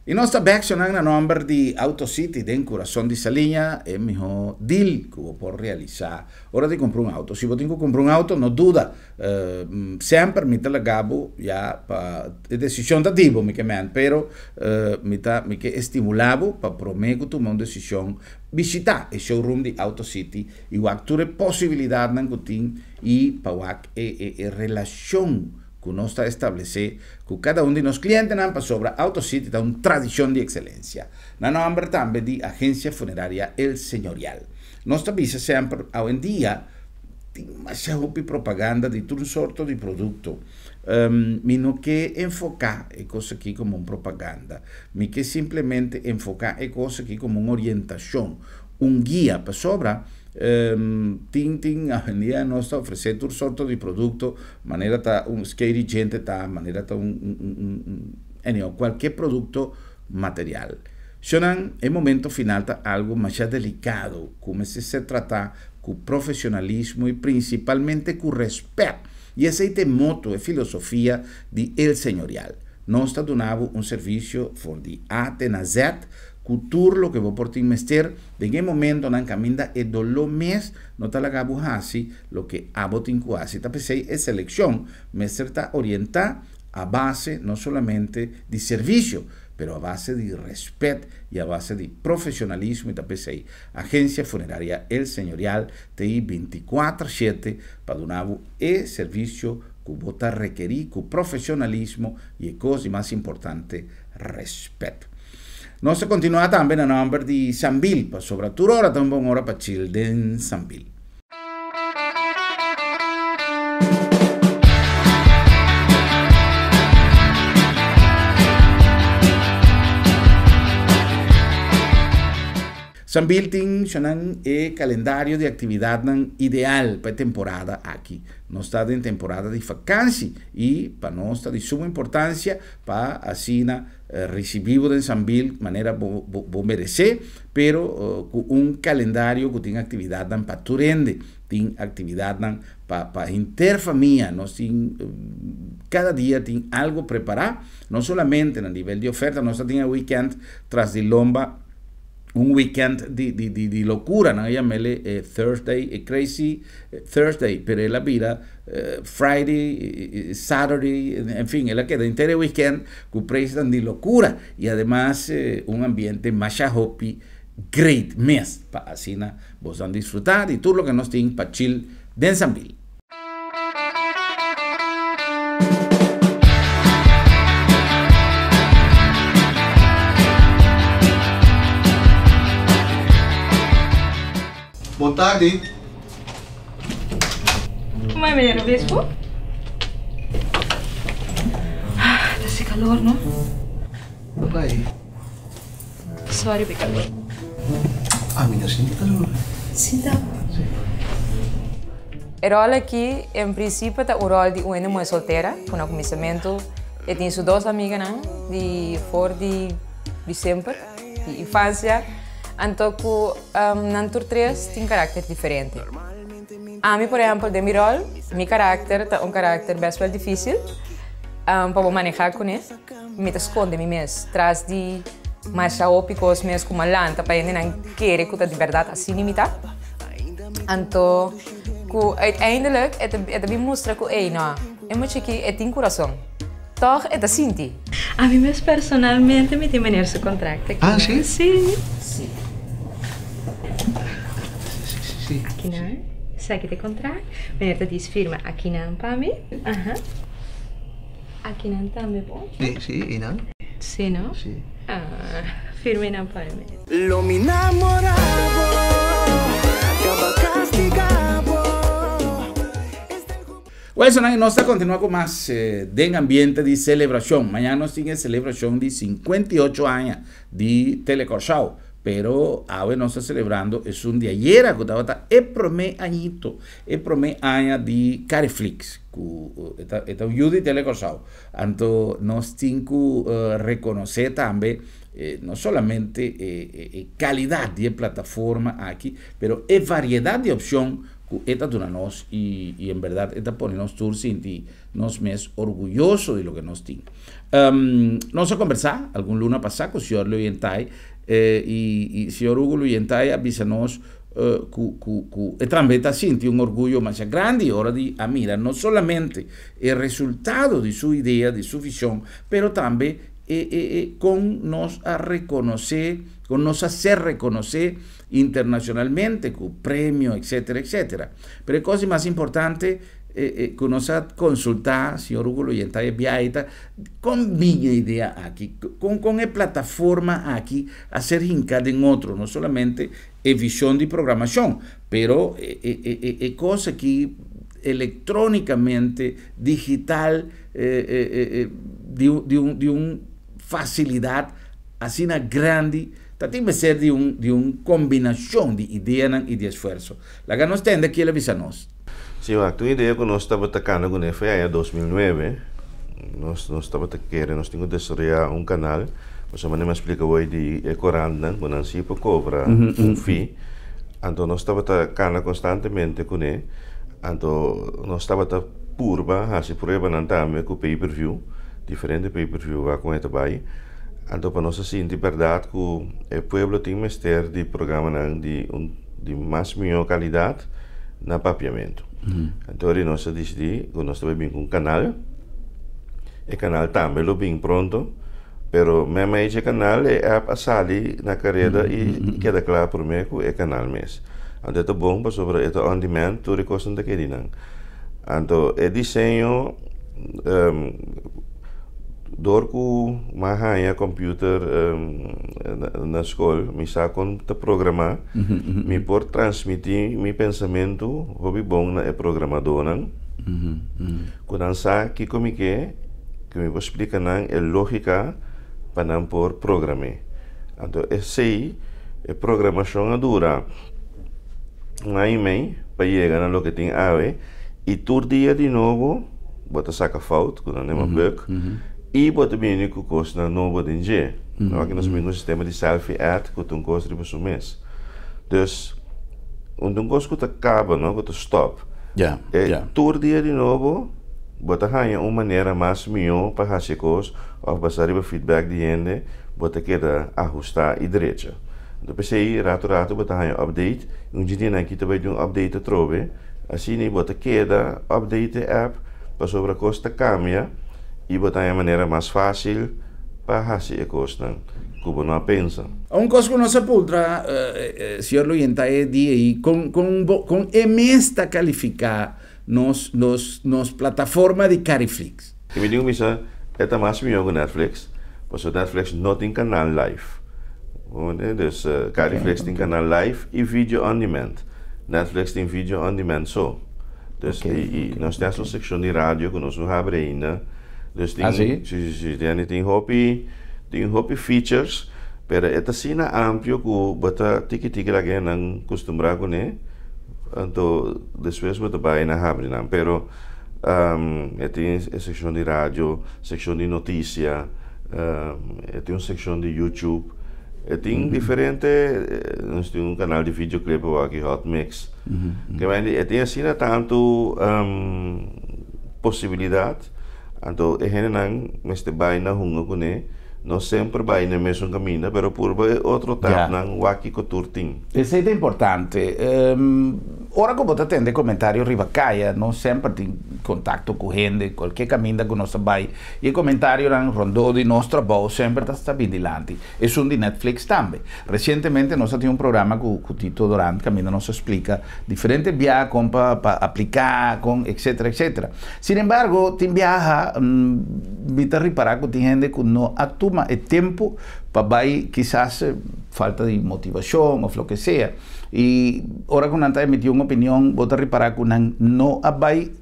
I nos ta bek shonnan na nomber di Auto City den Kurason di Saliña, e miho deal ku bo por realisá ora di kumpra un auto. Si bo tin ku kumpra un auto, no duda, Semper mi ta laga bo ya pa e desishon ta di bo mi ke men, pero mi ta mi ke estimulá bo pa promé ku tuma un desishon bishitá e showroom di Auto City i wak tur e posibilidatnan ku tin i pa wak e e e relashon ku nos ta establesé ku kada un di nos klientenan pasobra Auto City ta un tradishon di ekselensia. Na nòmber tambe di Agensia Funeraria El Señorial nos ta bisa semper awendia, Tin masha hopi propaganda di tur sorto di produkto. Mi no ke enfoká e kos aki komo un propaganda. Mi ke simplemente enfoká e kos aki komo un orientashon, un guia, pasobra tin tin awendia nos ta ofresé tur sorto di produkto, manera ta un skei di djente ta, manera ta un un un anyhow, kualke produkto material. Shonnan, e momento final ta algu masha delikado ku mester ser tratá ku profesionalismo i prinsipalmente ku rèspèt. I esei ta e moto, e filosofia di El Señorial. Nos ta duna bo un servisio for di A te na Z ku tur loke bo por tin mester den e momentonan kaminda e doló mes no ta laga bo hasi loke abo tin ku hasi. Ta p'esei e selekshon mester ta orientá a base no solamente di servisio, pero a base di rèspèt i a base di profesionalismo i ta p'esei Agencia Funeraria El Señorial ta ei bintikuater shete pa duna bo e servisio ku bo ta rekerí ku profesionalismo i e kos di mas importante, rèspèt. Nos ta kontinuá tambe na nòmber di Sambil, pasobra tur ora ta un bon ora pa chil den Sambil. Sambil tin shonan e kalendario di aktividatnan ideal pa e temporada aki. Nos ta den temporada di fakansi i pa nos ta di sumo importansia pa asina risibí bo den Sambil manera bo bo meresé, pero ku un kalendario ku tin aktividatnan pa tur hende, tin aktividatnan pa pa henter famia. Nos tin kada dia tin algu prepará, no solamente na nivel di oferta, nos ta tin e wikènt tras di lomba. Un weekend di di di di locura, nan a yam'el e Thursday, e crazy Thursday, pero el a bira Friday, Saturday, en fin, el a keda henter e weekend ku preisnan di locura y ademas un ambiente masha hopi great mes pa asina bosnan disfruta di tur loke nos tin pa chill den Sambil. Bon tardi. Como é, meneer Obispo? Ah, ta haci calor, no? Bai. Sorry p'e calor. Ami ta sinti calor. Sinta. Si. E rol aki en principio ta un rol di un hende muhe soltera cu na cuminsamentu e tin su dos amiganan di for di di semper, di infancia, anto cu nan tur tres tin caracter diferente. Ami por ehempel den mi rol, mi caracter ta un caracter best wel dificil pa bo maneha cune. Mi ta skonde mi mes tras di masha hopi kos mes ku mi a lanta pa hendenan kere ku ta di bèrdat asina mi ta. Anto ku uiteindelijk e ta e ta bin mustra ku ey no, e mucha aki e tin kurason, tòg e ta sinti. Ami mes personalmente mi tin meneer su kontrakt aki. Ah, si? Si. Si. Si, si, si. Akinan, esaki ta e kontrakt. Meneer ta dis firma akinan pa mi. Aha. Akinan tambe bo? Si, si, einan. Si, no? Si. Ah, firma einan pa mi. Lo mi namora bo, kaba castiga bo. Well, sonan, nos ta continua cu mas den ambiente di celebracion. Mañana nos tin e celebracion di 58 aña di Telecorsao. Pero awe nos ta celebrando esun di ayera cu tabata e prome añito, e prome aña di Cariflix. Ku e ta e ta un yu di Tele Kòrsou. Anto nos tin ku rekonosé tambe no solamente e e kalidat di e plataforma aki, pero e variedat di opshon ku e ta duna nos i i en bèrdat e ta pone nos tur sinti nos mes orguyoso di loke nos tin. Nos a kombersá algun luna pasá ku señor Luyentay i i señor Hugo Luyentay a bisa nos ku ku ku e tambe ta sinti un orguyo masha grandi ora di a mira no solamente e resultado di su idea, di su vision, pero tambe e e e kon nos a rekonosé, kon nos a ser rekonosé internashonalmente ku premio etcetera etcetera. Pero e kos di mas importante ku nos a konsultá señor Hugo Loyentay e biaha ei ta kon bin e idea aki, kon kon e plataforma aki a ser hinká den otro, no solamente e vision di programacion, pero e kos aki elektrónikamente, digital, di di un di un fasilidat asina grandi, ta tin mester di un di un kombinashon di ideanan i di esfuerso. Laga nos tende kiel a bisa nos. Sí, wak, un idea ku nos tabata kana kuné foi aña 2009. Nos nos tabata kere nos tin ku desaroyá un kanal, pasobra manera mi a splika awor di e korantnan ku nan sí por kobra un fee. Anto nos tabata kana konstantemente kuné, anto nos tabata purba hasi pruebanan tambe ku pay per view, diferente pay per view wak kon e ta bai. Anto pa nos a sinti bèrdat ku e pueblo tin mester di programanan di un di mas mihó kalidat na papiamentu. Anto ori nos a disidí ku nos ta bai bin ku un kanal, e kanal tambe lo bin pronto, pero meimei dje kanal e app a sali na kareda i keda kla promé ku e kanal mes. Anto e ta bon pasobra e ta on demand, tur e kosnan ta keda einan. Anto e diseño Dor ku mi a haña computer na skol, mi sa kon ta programá, mi por transmití mi pensamentu hopi bon na e programadónan, ku nan sa kiko mi ke, ku mi por splika nan e lógika pa nan por program'é. Anto esei, e programashon a dura un aña i mei pa yega na loke tin awe, i tur dia di nobo, Bo ta saka fout ku nan nema bug i bo ta bini ku kosnan nobo den dje. Awor aki nos a bini ku un sistema di selfie ad ku ta un kos riba su mes. Dus, un ta un kos ku ta kaba no, ku ta stòp. E tur dia di nobo bo ta haña un manera mas mihó pa hasi e kos òf basá riba feedback di hende bo ta keda ahustá i drecha. Anto p'esei ratu ratu bo ta haña update i un dje dianan aki ta bai di un update atrobe. Asina bo ta keda update e app pasobra kos ta kambia i bo ta haña manera mas fásil pa hasi e kosnan ku bo no a pensa. Un kos ku nos a puntra señor Luyenta e dia ei, kon kon bo kon e mes ta kalifiká nos nos nos plataforma di Cariflix? I mi tin ku bisa e ta mas mihó ku Netflix pasobra Netflix no tin kanal live. Dus Cariflix tin kanal live i video on demand. Netflix tin video on demand so. Dus okay, i, i nos tin un sekshon di radio ku nos no habri ainda. Dus tin, ah, sí? Sí, sí, sí. Tin, tin hopi, tin hopi features, pero e ta asina amplio ku bo ta tiki tiki laga nan kustumbrá kuné. Anto despues bo ta bai na habri nan. Pero um, e tin e sekshon di radio, sekshon di notisia, um, e tin un sekshon di YouTube. E tin diferente, nos tin un kanal di videoclip awor aki, Hot Mix. Ke men e tin asina tantu posibilidat, anto e hendenan mester bai na hunga kuné, no semper bai na e mesun kaminda, pero purba e otro tapnan wak kiko tur tin. Esei ta importante. Ora ku bo ta tende komentario riba kaya, nos semper tin kontakto ku hende, kualke kaminda ku nos ta bai, i e komentarionan rondó di nos trabou semper ta sta bin dilanti. Esun di Netflix tambe. Resientemente nos a tin un programa ku ku Tito Durant kaminda nos a splika diferente biaha kon pa pa apliká kon etcetera etcetera. Sin embargo tin biaha mi ta ripará ku tin hende ku no a tuma e tempu pa bai kisas falta di motivashon òf loke sea i ora ku nan ta emití un opinion bo ta ripará ku nan no a bai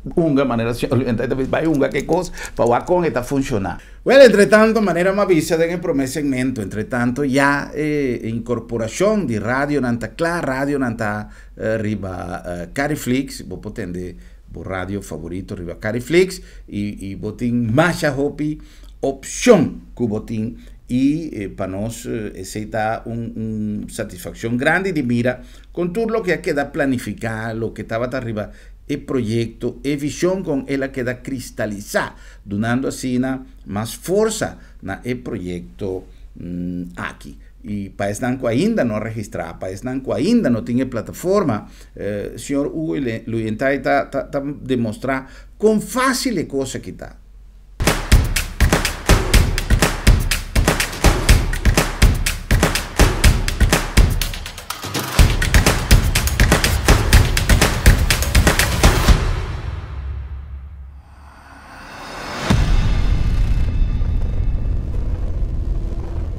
hunga manera señor Leventhal ta bisa bai hunga ke kos pa wak kon e ta funshoná. Wel, entretanto, manera mi a bisa den e promé segmento, entretanto ya e inkorporashon di radionan ta kla, radionan ta riba Cariflix, bo por tende bo radio favorito riba Cariflix i i bo tin masha hopi opshon ku bo tin i pa nos esei ta un un satisfakshon grandi di mira kon tur loke a keda planifiká, loke tabata riba e proyekto, e vishon kon el a keda kristalisá. dunando asina mas forsa na e proyekto aki. I pa esnan ku ainda no a registrá, pa esnan ku ainda no tin e plataforma, señor Hugo Luyentay ta ta demostrá kon fásil e kos aki ta.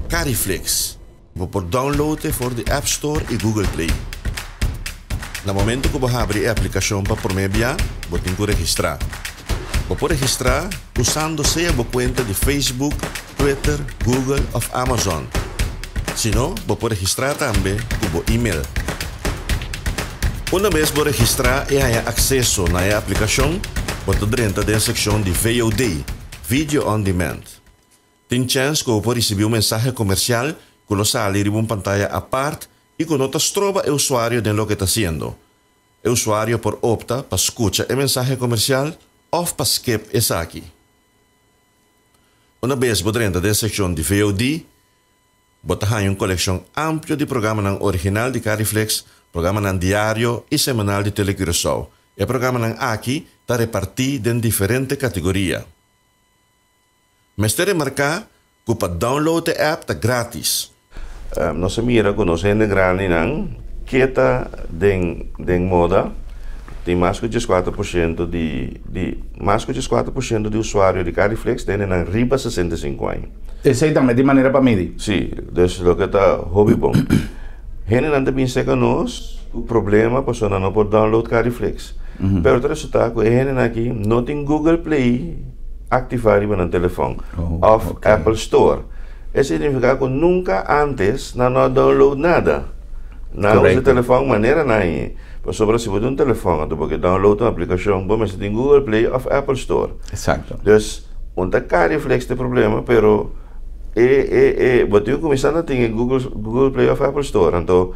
Cariflix. Bo por download e for di App Store i Google Play. Na momento ku bo habri e aplikashon pa promé bia, bo tin ku registrá. Bo por registrá usando sea bo kuenta di Facebook, Twitter, Google òf Amazon. Si no, bo por registrá tambe ku bo email. Una bes bo registrá i haña akseso na e aplikashon, bo ta drenta den sekshon di VOD, Video On Demand. Tin chèns ku bo por risibí un mensahe komersial ku lo sali riba un pantaya apart i ku no ta stroba e usuario den loke e ta hasiendo. E usuario por opta pa skucha e mensahe komersial òf pa skip esaki. Una bes bo drenta den sekshon di VOD, bo ta haña un kolekshon amplio di programanan original di Cariflex, programanan diario i semanal di TeleCuraçao. E programanan aki ta repartí den diferente kategoria. Mester remarká ku pa download e app ta grátis. Nos a mira ku nos hende grandinan ke ta den den moda. Tin mas ku 14% di di mas ku 14% di usuario di Cariflex ta hendenan riba 65 aña. Esei tambe tin manera pa midi? Sí, dus loke ta hopi bon. Hendenan ta bin serka nos ku problema pasobra nan no por download Cariflex. Pero ta resulta ku e hendenan aki no tin Google Play aktivá riba nan telefòn òf Apple Store. E signifiká ku nunka ántes nan no a download nada. Nan a usa e telefòn manera nan e. Pasobra si bo tin un telefòn anto bo ke download un aplikashon bo mester tin Google Play òf Apple Store. Dus un ta Cariflex ta e problema pero e e e bo tin ku kuminsá na tin e Google Google Play òf Apple Store anto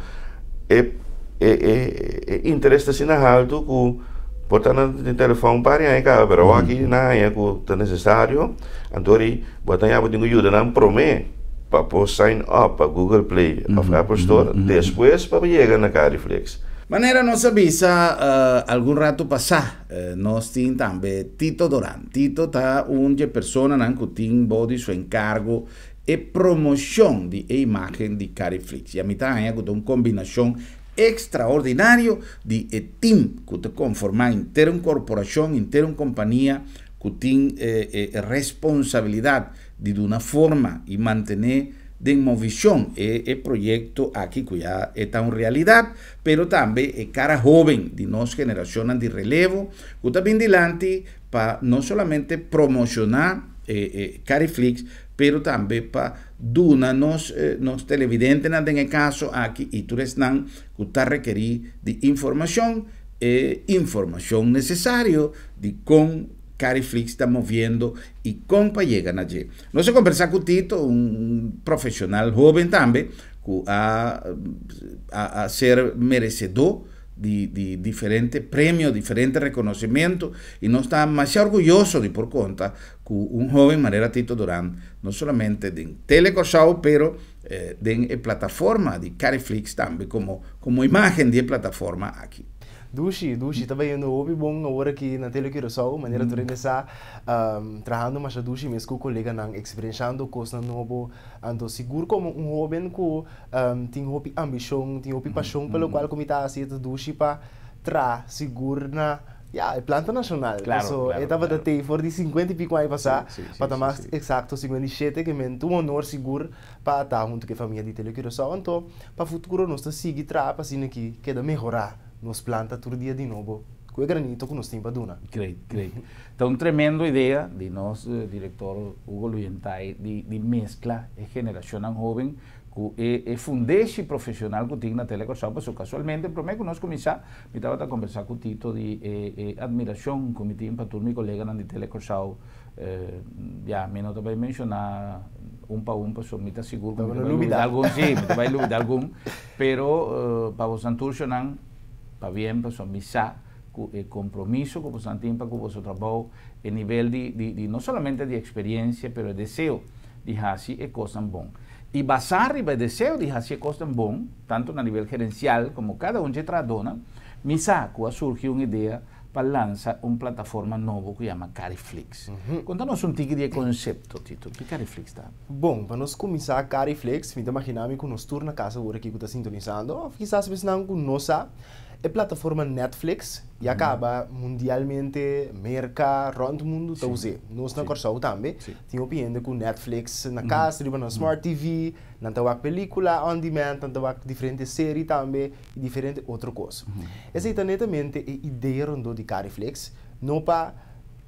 e E e interes ta asina haltu ku por ta nan tin telefòn un par di aña kaba pero awor aki nan haña ku ta nesesario anto ri bo ta haña bo tin ku yuda nan promé pa por sign up pa Google Play òf Apple Store despues pa yega na Cariflex. Manera nos a bisa algun ratu pasá, nos tin tambe Tito Doran. Tito ta un dje personanan ku tin bou di su enkargo E promocion di e imagen di Cariflix. Y a mi ta haña cu ta un combinacion extraordinario di e team cu ta conforma henter un corporacion, henter un compania cu tin e responsabilidad di duna forma y mantene den movicion e e proyecto aki cu ya e ta un realidad, pero tambe e cara hoben di nos generacionnan di relevo cu ta bin dilanti pa no solamente promociona e e Cariflix, pero tambe pa duna nos nos televidentenan den e kaso aki i tur esnan ku ta rekerí di informashon e informashon nesesario di kon Cariflix ta moviendo i kon pa yega na dje. Nos a kombersá ku Tito, un profeshonal hóben tambe ku a a ser meresedó di di diferente premio, diferente rekonosementu i nos ta masha orguyoso di por konta ku un hoben manera Tito Duran no solamente den Tele Kòrsou pero den e plataforma di Cariflix tambe komo komo imagen di e plataforma aki. Dushi, dushi, ta bayendo hopi bon awor aki na Tele Curaçao, manera tur hende sa, trahando masha dushi mes ku koleganan, eksperenshando kosnan nobo, anto sigur komo un hoben ku tin hopi ambishon, tin hopi pashon pa lokual ku mi ta hasi, e ta dushi pa traha sigur na Ya, e planta nashonal. Paso e tabata tei for di sinkuenta i piko aña pasá, pa ta mas eksakto 57, ke men ta un honor sigur pa ta huntu ku e famia di Tele Curaçao. Anto, pa futuro nos ta sigui traha pa asina ki keda mehorá nos planta tur dia di nobo ku e granito ku nos tin pa duna. Great, great. Ta un tremendo idea di nos direktor Hugo Luyentay di meskla e generashonnan hoben ku e e fundeshi profeshonal ku tin na Tele Curaçao pasobra kasualmente promé ku nos kuminsá Mi tabata kombersá ku Tito di e e atmirashon ku mi tin pa tur mi koleganan di Tele Kòrsou. Ya, mi no ta bai menshoná un pa un pasobra mi ta sigur ku mi ta bai lubidá algun. Sí, mi ta bai lubidá algun. Pero pa bosan tur shonnan, pabien pasobra mi sa ku e kompromiso ku bosan tin pa ku boso trabou, e nivel di di di no solamente di eksperiensia pero e deseo di hasi e kosnan bon. I basá riba e deseo di hasi e kosnan bon, tantu na nivel gerensial komo kada un dje trahadónan, mi sa ku a surgi un idea pa lansa un plataforma nobo ku yama Cariflix. Konta nos un tiki di e konsepto, Tito. Ki Cariflix ta? Bon, pa nos kuminsá Cariflix, mi ta maginá mi ku nos tur na kas awor aki ku ta sintonisando, òf kisas esnan ku no sa. E plataforma Netflix ya kaba mundialmente, Merka, rònt mundu ta us'é. Nos na Kòrsou tambe tin hopi hende ku Netflix na kas, riba nan smart TV, nan ta wak pelíkula on demand, nan ta wak diferente seri tambe i diferente otro kos. Esei ta netamente e idea rondó di Cariflix, no pa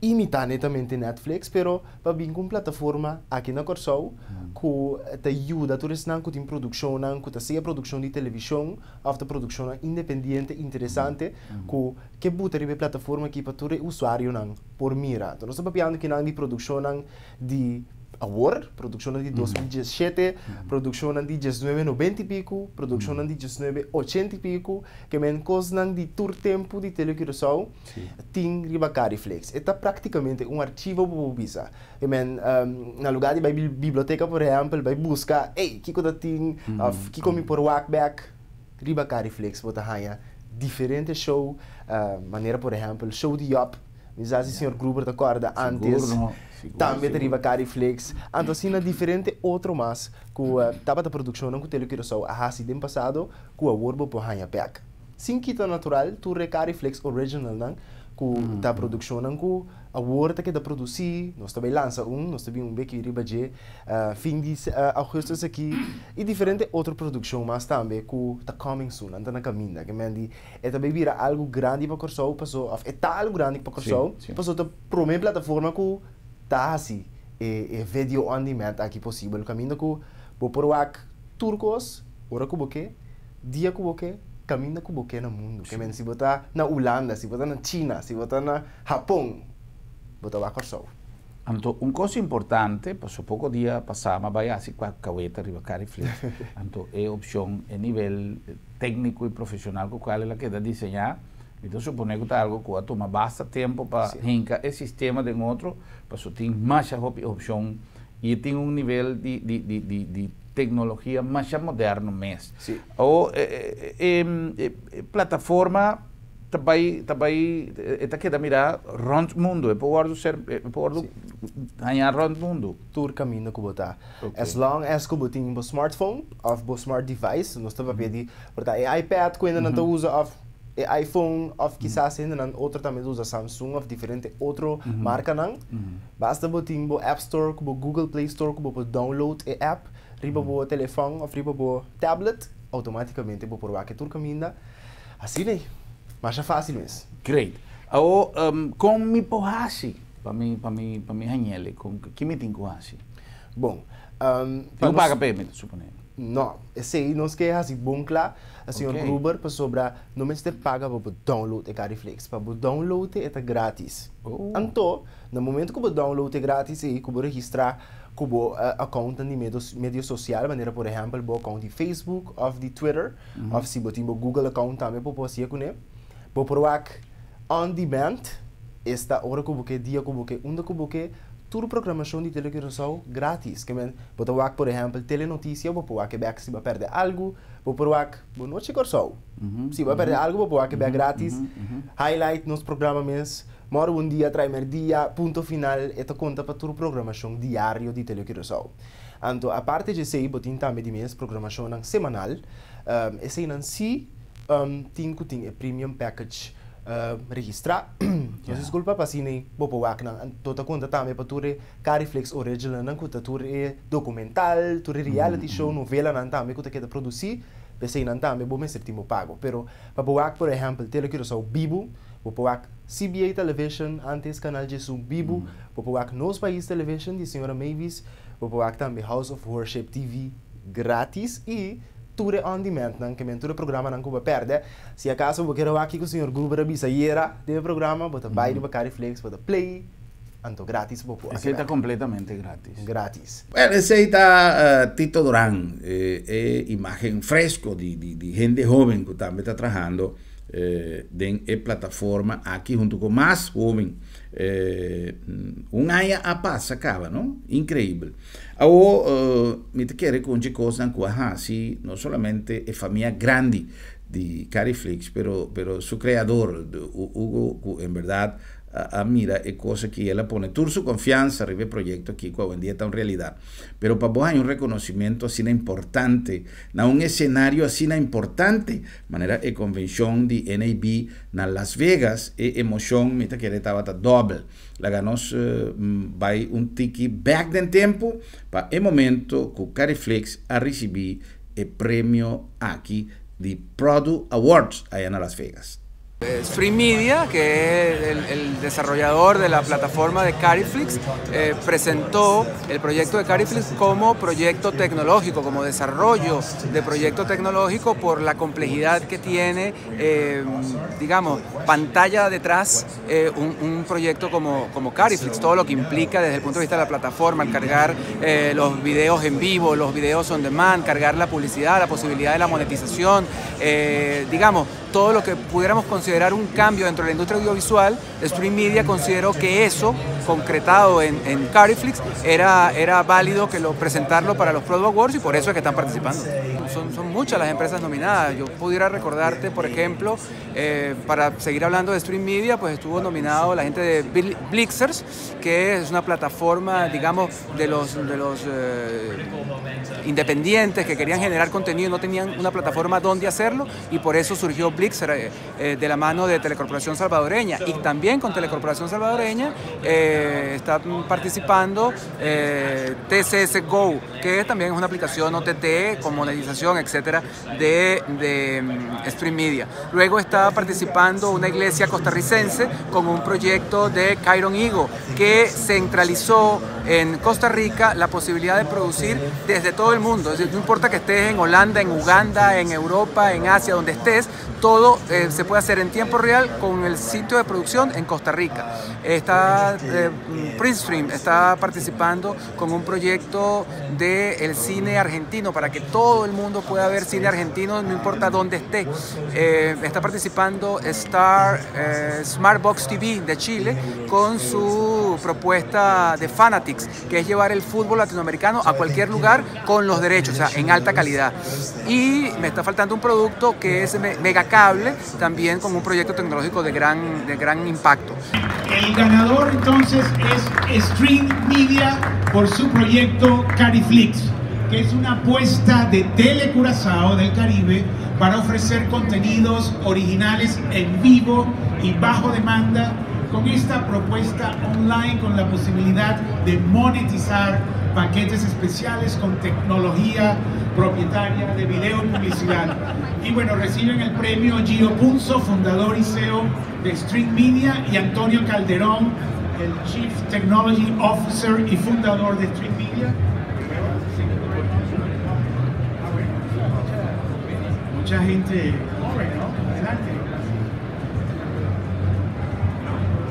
imitá netamente Netflix, pero pa bin ku un plataforma aki na Kòrsou ku ta yuda tur esnan ku tin produkshonnan, ku ta sea produkshon di televishon òf ta produkshonnan independiente interesante ku ke buta riba e plataforma aki pa tur e usuarionan por mira. Anto nos ta papiando kinan di produkshonnan di awor, produkshonnan di 2017, produkshonnan di 1990 i piku, produkshonnan di 1980 i piku, ke men kosnan di tur tempu di Tele Curaçao tin riba Cariflix. E ta praktikamente un archivo bo por bisa. Ke men na lugá di bai biblioteka por ehèmpel bai buska, ey, kiko ta tin òf kiko mi por wak bèk, riba Cariflix bo ta haña diferente show, manera por ehèmpel show di Job. Mi sa si señor Gruber ta kòrda ántes tambe ta riba Cariflix. Anto asina diferente otro mas ku tabata produkshonnan ku Tele Curaçao a hasi den pasado ku awor bo por haña bèk. Sin kita natural tur e Cariflix originalnan ku ta produkshonnan ku awor ta keda produsí, nos ta bai lansa un, nos ta bin un beki riba dje fin di augustus aki i diferente otro produkshon mas tambe ku ta coming soon, nan ta na kaminda. Ke men di e ta bai bira algu grandi pa Kòrsou paso òf e ta algu grandi pa Kòrsou paso ta promé plataforma ku ta hasi e video on demand aki posibel kaminda ku bo por wak tur kos ora ku bo ke. Dia ku bo ke, kaminda ku bo ke na mundu. Ke men si bo ta na Ulanda, si bo ta na China, si bo ta na Hapon, bo ta wak Kòrsou. Anto un kos importante, paso poko dia pasá m'a bai hasi kua kaweta riba Cariflix, anto e opshon, e nivel tékniko i profeshonal ku kual el a keda diseñá, mi ta suponé ku ta algu ku a tuma basta tempu pa hinka e sistema den otro, paso tin masha hopi opshon i tin un nivel di di di di di tecnologia masha moderno mes. Awor e plataforma ta bai ta bai e ta keda mira rond mundo, e por wordo ser e por wordo haña rond mundo. Tur caminda cu bo ta. As long as cu bo tin bo smartphone of bo smart device, nos ta papia di por ta e iPad cu hendenan ta usa of e iPhone of kisas hendenan otro tambe ta usa Samsung of diferente otro marcanan. Basta bo tin bo App Store ku bo Google Play Store ku bo por download e app riba bo telefòn òf riba bo tablet, outomátikamente bo por wak e tur kaminda. Asina ei. Masha fásil mes. Great. Awor, kon mi por hasi pa mi pa mi pa mi hañ'el? Kon ki mi tin ku hasi? Bon, Tin ku paga p'e, mi ta suponé. No, esei nos ke hasi bon kla, señor Gruber, pasobra no mester paga pa bo download e Cariflix. Pa bo download e ta grátis. Anto, Na momento ku bo download e gratis ei ku bo registrá ku bo accountnan di medio sosial manera por ehèmpel bo account di Facebook òf di Twitter òf si bo tin bo Google account tambe bo por hasié kuné. Bo por wak on demand, esta ora ku bo ke, dia ku bo ke, unda ku bo ke, tur programashon di Tele Curaçao gratis. Ke men bo ta wak por ehèmpel Telenotisia bo por wak e bèk si bo a pèrdè algu, bo por wak Bo Nochi Kòrsou si bo a pèrdè algu bo por wak e bèk gratis, Highlight nos programa mes. Mòru un dia trai mèrdia, punto final, e ta konta pa tur programashon diario di Tele Curaçao. Anto aparte djesei bo tin tambe di mes programashonnan semanal, eseinan si tin ku tin e premium package registrá. Nos diskulpa pa asina bo por wak nan. Anto ta konta tambe pa tur e Cariflix originalnan ku ta tur e dokumental, tur e reality show, novelanan tambe ku ta keda produsí, p'eseinan tambe bo mester tin bo pago. Pero pa bo wak por ehèmpel Tele Curaçao bibu, Bo por wak CBA Television, antes Canal Jesu bibu, bo por wak Nos Pais Television di señora Mavis, bo por wak tambe House of Worship TV gratis y tur e on demand nan, ke men tur e programanan ku bo a pèrdè. Si akaso bo kier a wak kiko señor Gruber a bisa ayera den e programa, bo ta bai riba Cariflix, bo ta play, anto gratis bo por wak e Esei ta bèk. kompletamente gratis. Gratis. Bueno, esei ta Tito Duran, e imagen fresco di hende hoben ku tambe ta trahando Den e plataforma aki hunto ku mas hoben. Un aña a pasa kaba, no? Inkreibel. Awor mi ta kere ku un dje kosnan ku a hasi no solamente e famia grandi di Cariflix, pero pero su kreador Hugo ku en bèrdat. a mira e kos aki, el a pone tur su konfiansa riba e proyekto aki ku awendia ta un realidat. Pero pa bo haña un rekonosimento asina importante na un esenario asina importante manera e konvenshon di NAB na Las Vegas, e emoshon mi ta kere tabata dòbel. Laga nos bai un tiki bèk den tempu pa e momento ku Cariflix a risibí e premio aki di Produ Awards aya na Las Vegas. Stream Media, que es el desarrollador de la plataforma de Cariflix, presentó el proyecto de Cariflix como proyecto tecnológico, como desarrollo de proyecto tecnológico por la complejidad que tiene, digamos, pantalla detrás un proyecto como Cariflix, todo lo que implica desde el punto de vista de la plataforma, el cargar los videos en vivo, los videos on demand, cargar la publicidad, la posibilidad de la monetización, digamos, todo lo que pudiéramos considerar un cambio dentro de la industria audiovisual. Stream Media consideró que eso, concretado en Cariflix, era válido que lo presentarlo para los Product Awards y por eso es que están participando. Son muchas las empresas nominadas. Yo pudiera recordarte, por ejemplo, para seguir hablando de Stream Media, pues estuvo nominado la gente de Blixers, que es una plataforma, digamos, de los independientes que querían generar contenido y no tenían una plataforma donde hacerlo, y por eso surgió Blixer de la mano de Telecorporación Salvadoreña. Y también con Telecorporación Salvadoreña está participando TCS Go, que también es una aplicación OTT con monetización, etcétera, de Stream Media. Luego está participando una iglesia costarricense con un proyecto de Chiron Higo, que centralizó en Costa Rica la posibilidad de producir desde todo el mundo. Es decir, no importa que estés en Holanda, en Uganda, en Europa, en Asia, donde estés, todo se puede hacer en tiempo real con el sitio de producción en Costa Rica. Está Printstream está participando con un proyecto del cine argentino para que todo el mundo pueda ver cine argentino, no importa dónde esté. Está participando Star Smartbox TV de Chile con su propuesta de Fanatics, que es llevar el fútbol latinoamericano a cualquier lugar con los derechos, o sea, en alta calidad. Y me está faltando un producto que es Megacable, también con un proyecto tecnológico de gran impacto. El ganador entonces es Stream Media por su proyecto Cariflix, que es una apuesta de Telecurazao del Caribe para ofrecer contenidos originales en vivo y bajo demanda con esta propuesta online, con la posibilidad de monetizar paquetes especiales con tecnología propietaria de video y publicidad. Y bueno, reciben el premio Gio Punzo, fundador y CEO de Stream Media, y Antonio Calderón, el Chief Technology Officer y fundador de Stream Media. Mucha gente joven, ¿no? Adelante.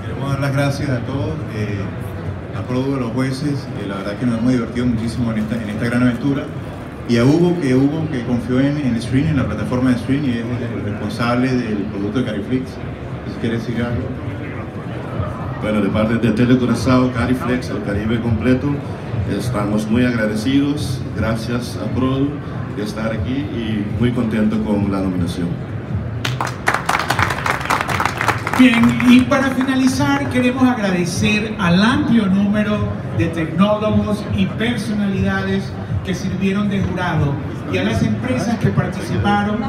Queremos dar las gracias a todos, a Produ, a los jueces, la verdad que nos hemos divertido muchísimo en esta gran aventura. Y a Hugo, que confió en Stream, en la plataforma de Stream, y es el responsable del producto de Cariflix. Si quiere decir algo. Bueno, de parte de Telecurazao, Cariflex, el Caribe completo, estamos muy agradecidos. Gracias a Produ de estar aquí y muy contento con la nominación. Bien, y para finalizar queremos agradecer al amplio número de tecnólogos y personalidades que sirvieron de jurado y a las empresas que participaron: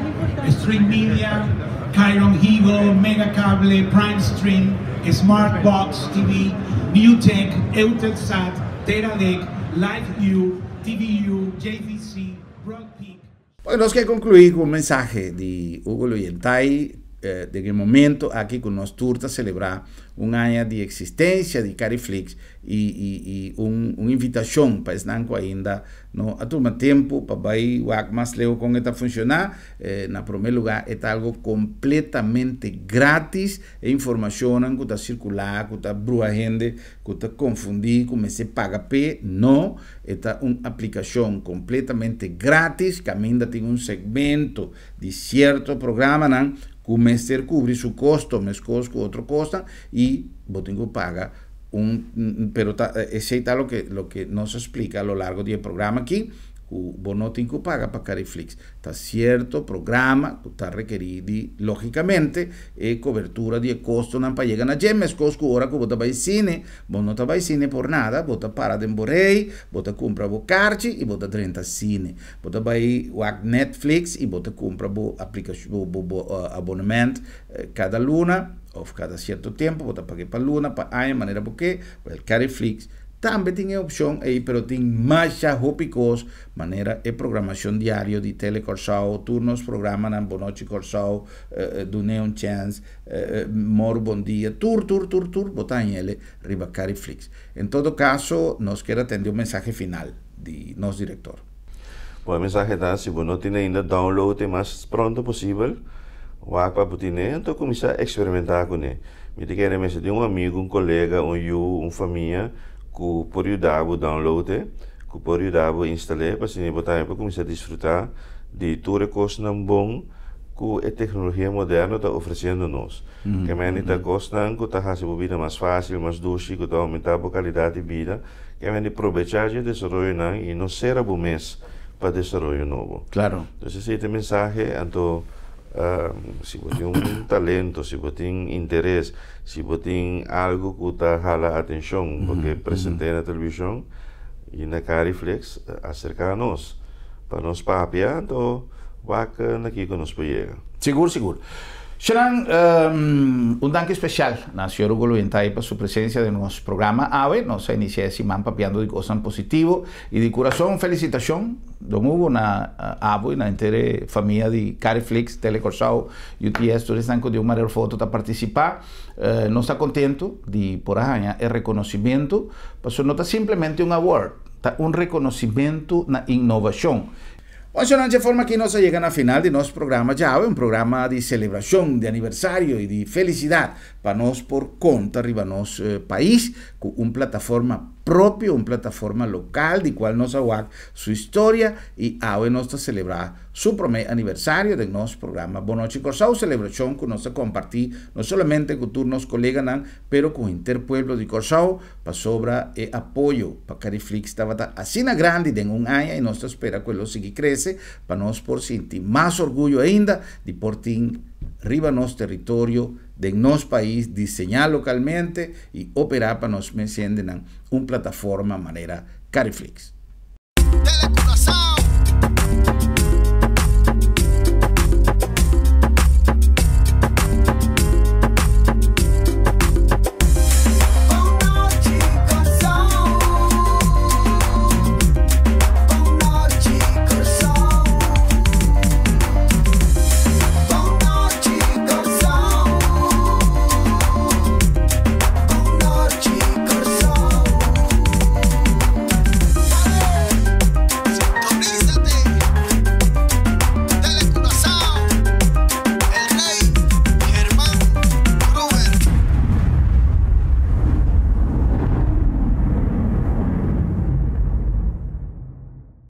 Stream Media, Chiron Higo, Megacable, Prime Stream, Smartbox TV, Newtech, Eutelsat, Teradek, LiveU, TVU, JVC, Broadpeak. Bueno, nos ke konkluí ku un mensahe di Hugo Luyentay, den e momento aki ku nos tur ta selebrá un aña di eksistensia di Cariflix i un invitashon pa esnan ainda no a tuma tempu pa bai mas leu kon e ta funshoná. Na promé lugá, e ta algu kompletamente gratis e informashon ku ta sirkulá, ku ta brua hende, ku ta konfundí, kuminsá paga p'e. No, ta un aplikashon kompletamente gratis, kaminda tin un segmento di sierto programa ku mester kubri su kosto, meskos ku otro kos, i bo tin ku paga un, pero esei ta loke nos a splika a lo largo di e programa aki. Ku bo no tin ku paga pa Cariflix. Ta sierto programa ku ta rekerí di, lógikamente, e kobertura di e kostonan pa yega na dje. Meskos ku ora ku bo ta bai sine, bo no ta bai sine por nada, bo ta para den bo rei, bo ta kumpra bo karchi i bo ta drenta sine. Bo ta bai wak Netflix i bo ta kumpra bo aplikashon, bo bo bo abonement kada luna òf kada sierto tempu, bo ta pag'é pa luna, pa aña, manera bo ke. Wèl, Cariflix tambe tin e opshon ei, pero tin masha hopi kos, manera e programashon diario di Tele Kòrsou, tur nos programanan, Bonochi Kòrsou, Dun'é un Chèns, Mòru Bon Dia, tur, tur, tur, tur bo ta hañ'el riba Cariflix. En todo kaso, nos kier atende un mensahe final di nos direktor. Bon, e mensahe ta, si bo no tin ainda, download e mas pronto posibel, wak pa bo tine, anto kuminsá eksperimentá kuné. Mi ta kere mester tin un amigu, un kolega, un yu, un famia ku por yuda bo download e, ku por yuda bo instal'é pa asina bo tambe por kuminsá disfrutá di tur e kosnan bon ku e teknologia moderno ta ofresiendo nos. Ke mende ta kosnan ku ta hasi bo bida mas fásil, mas dushi, ku ta oumentá bo kalidat di bida. Ke mende probechá dje desaroyonan i no sera bo mes pa desaroyo nobo. Entonces esei ta e mensahe, anto. Si bo tin un talento, si bo tin interes, si bo tin algo ku ta hala atenshon, bo ke present'é na televishon i na Cariflex, aserká nos pa nos papia, anto wak na kiko nos por yega. Sigur, sigur. Shanan, un danki spesial na señor Hugo Luentay pa su presensia den nos programa awe. Nos a inisiá e siman papiando di kosnan positivo i di kurason felisitashon. Don Hugo na abo y na henter e famia di Cariflix, Tele Corsou, UTS, tur esnan cu di un manera of otro ta participa. Nos ta contento di por a haña e reconocimento, pasobra no ta simplemente un award, ta un reconocimento na innovacion. Bon, dje forma aki nos a yega na final di nos programa djawe, un programa di celebracion di aniversario y di felicidad pa nos por conta riba nos pais cu un plataforma propio, un plataforma local di cual nos a wak su historia y awe nos ta celebra su prome aniversario den nos programa Bon Nochi Corsou, celebracion cu nos ta comparti no solamente cu tur nos coleganan pero cu henter pueblo di Corsou pasobra e apoyo pa Cariflix tabata asina grandi den un aña y nos ta spera cu e lo sigui crece pa nos por sinti mas orguyo ainda di por tin riba nos territorio den nos pais diseñá lokalmente i operá pa nos mes hendenan un plataforma manera Cariflix. Tele Curaçao.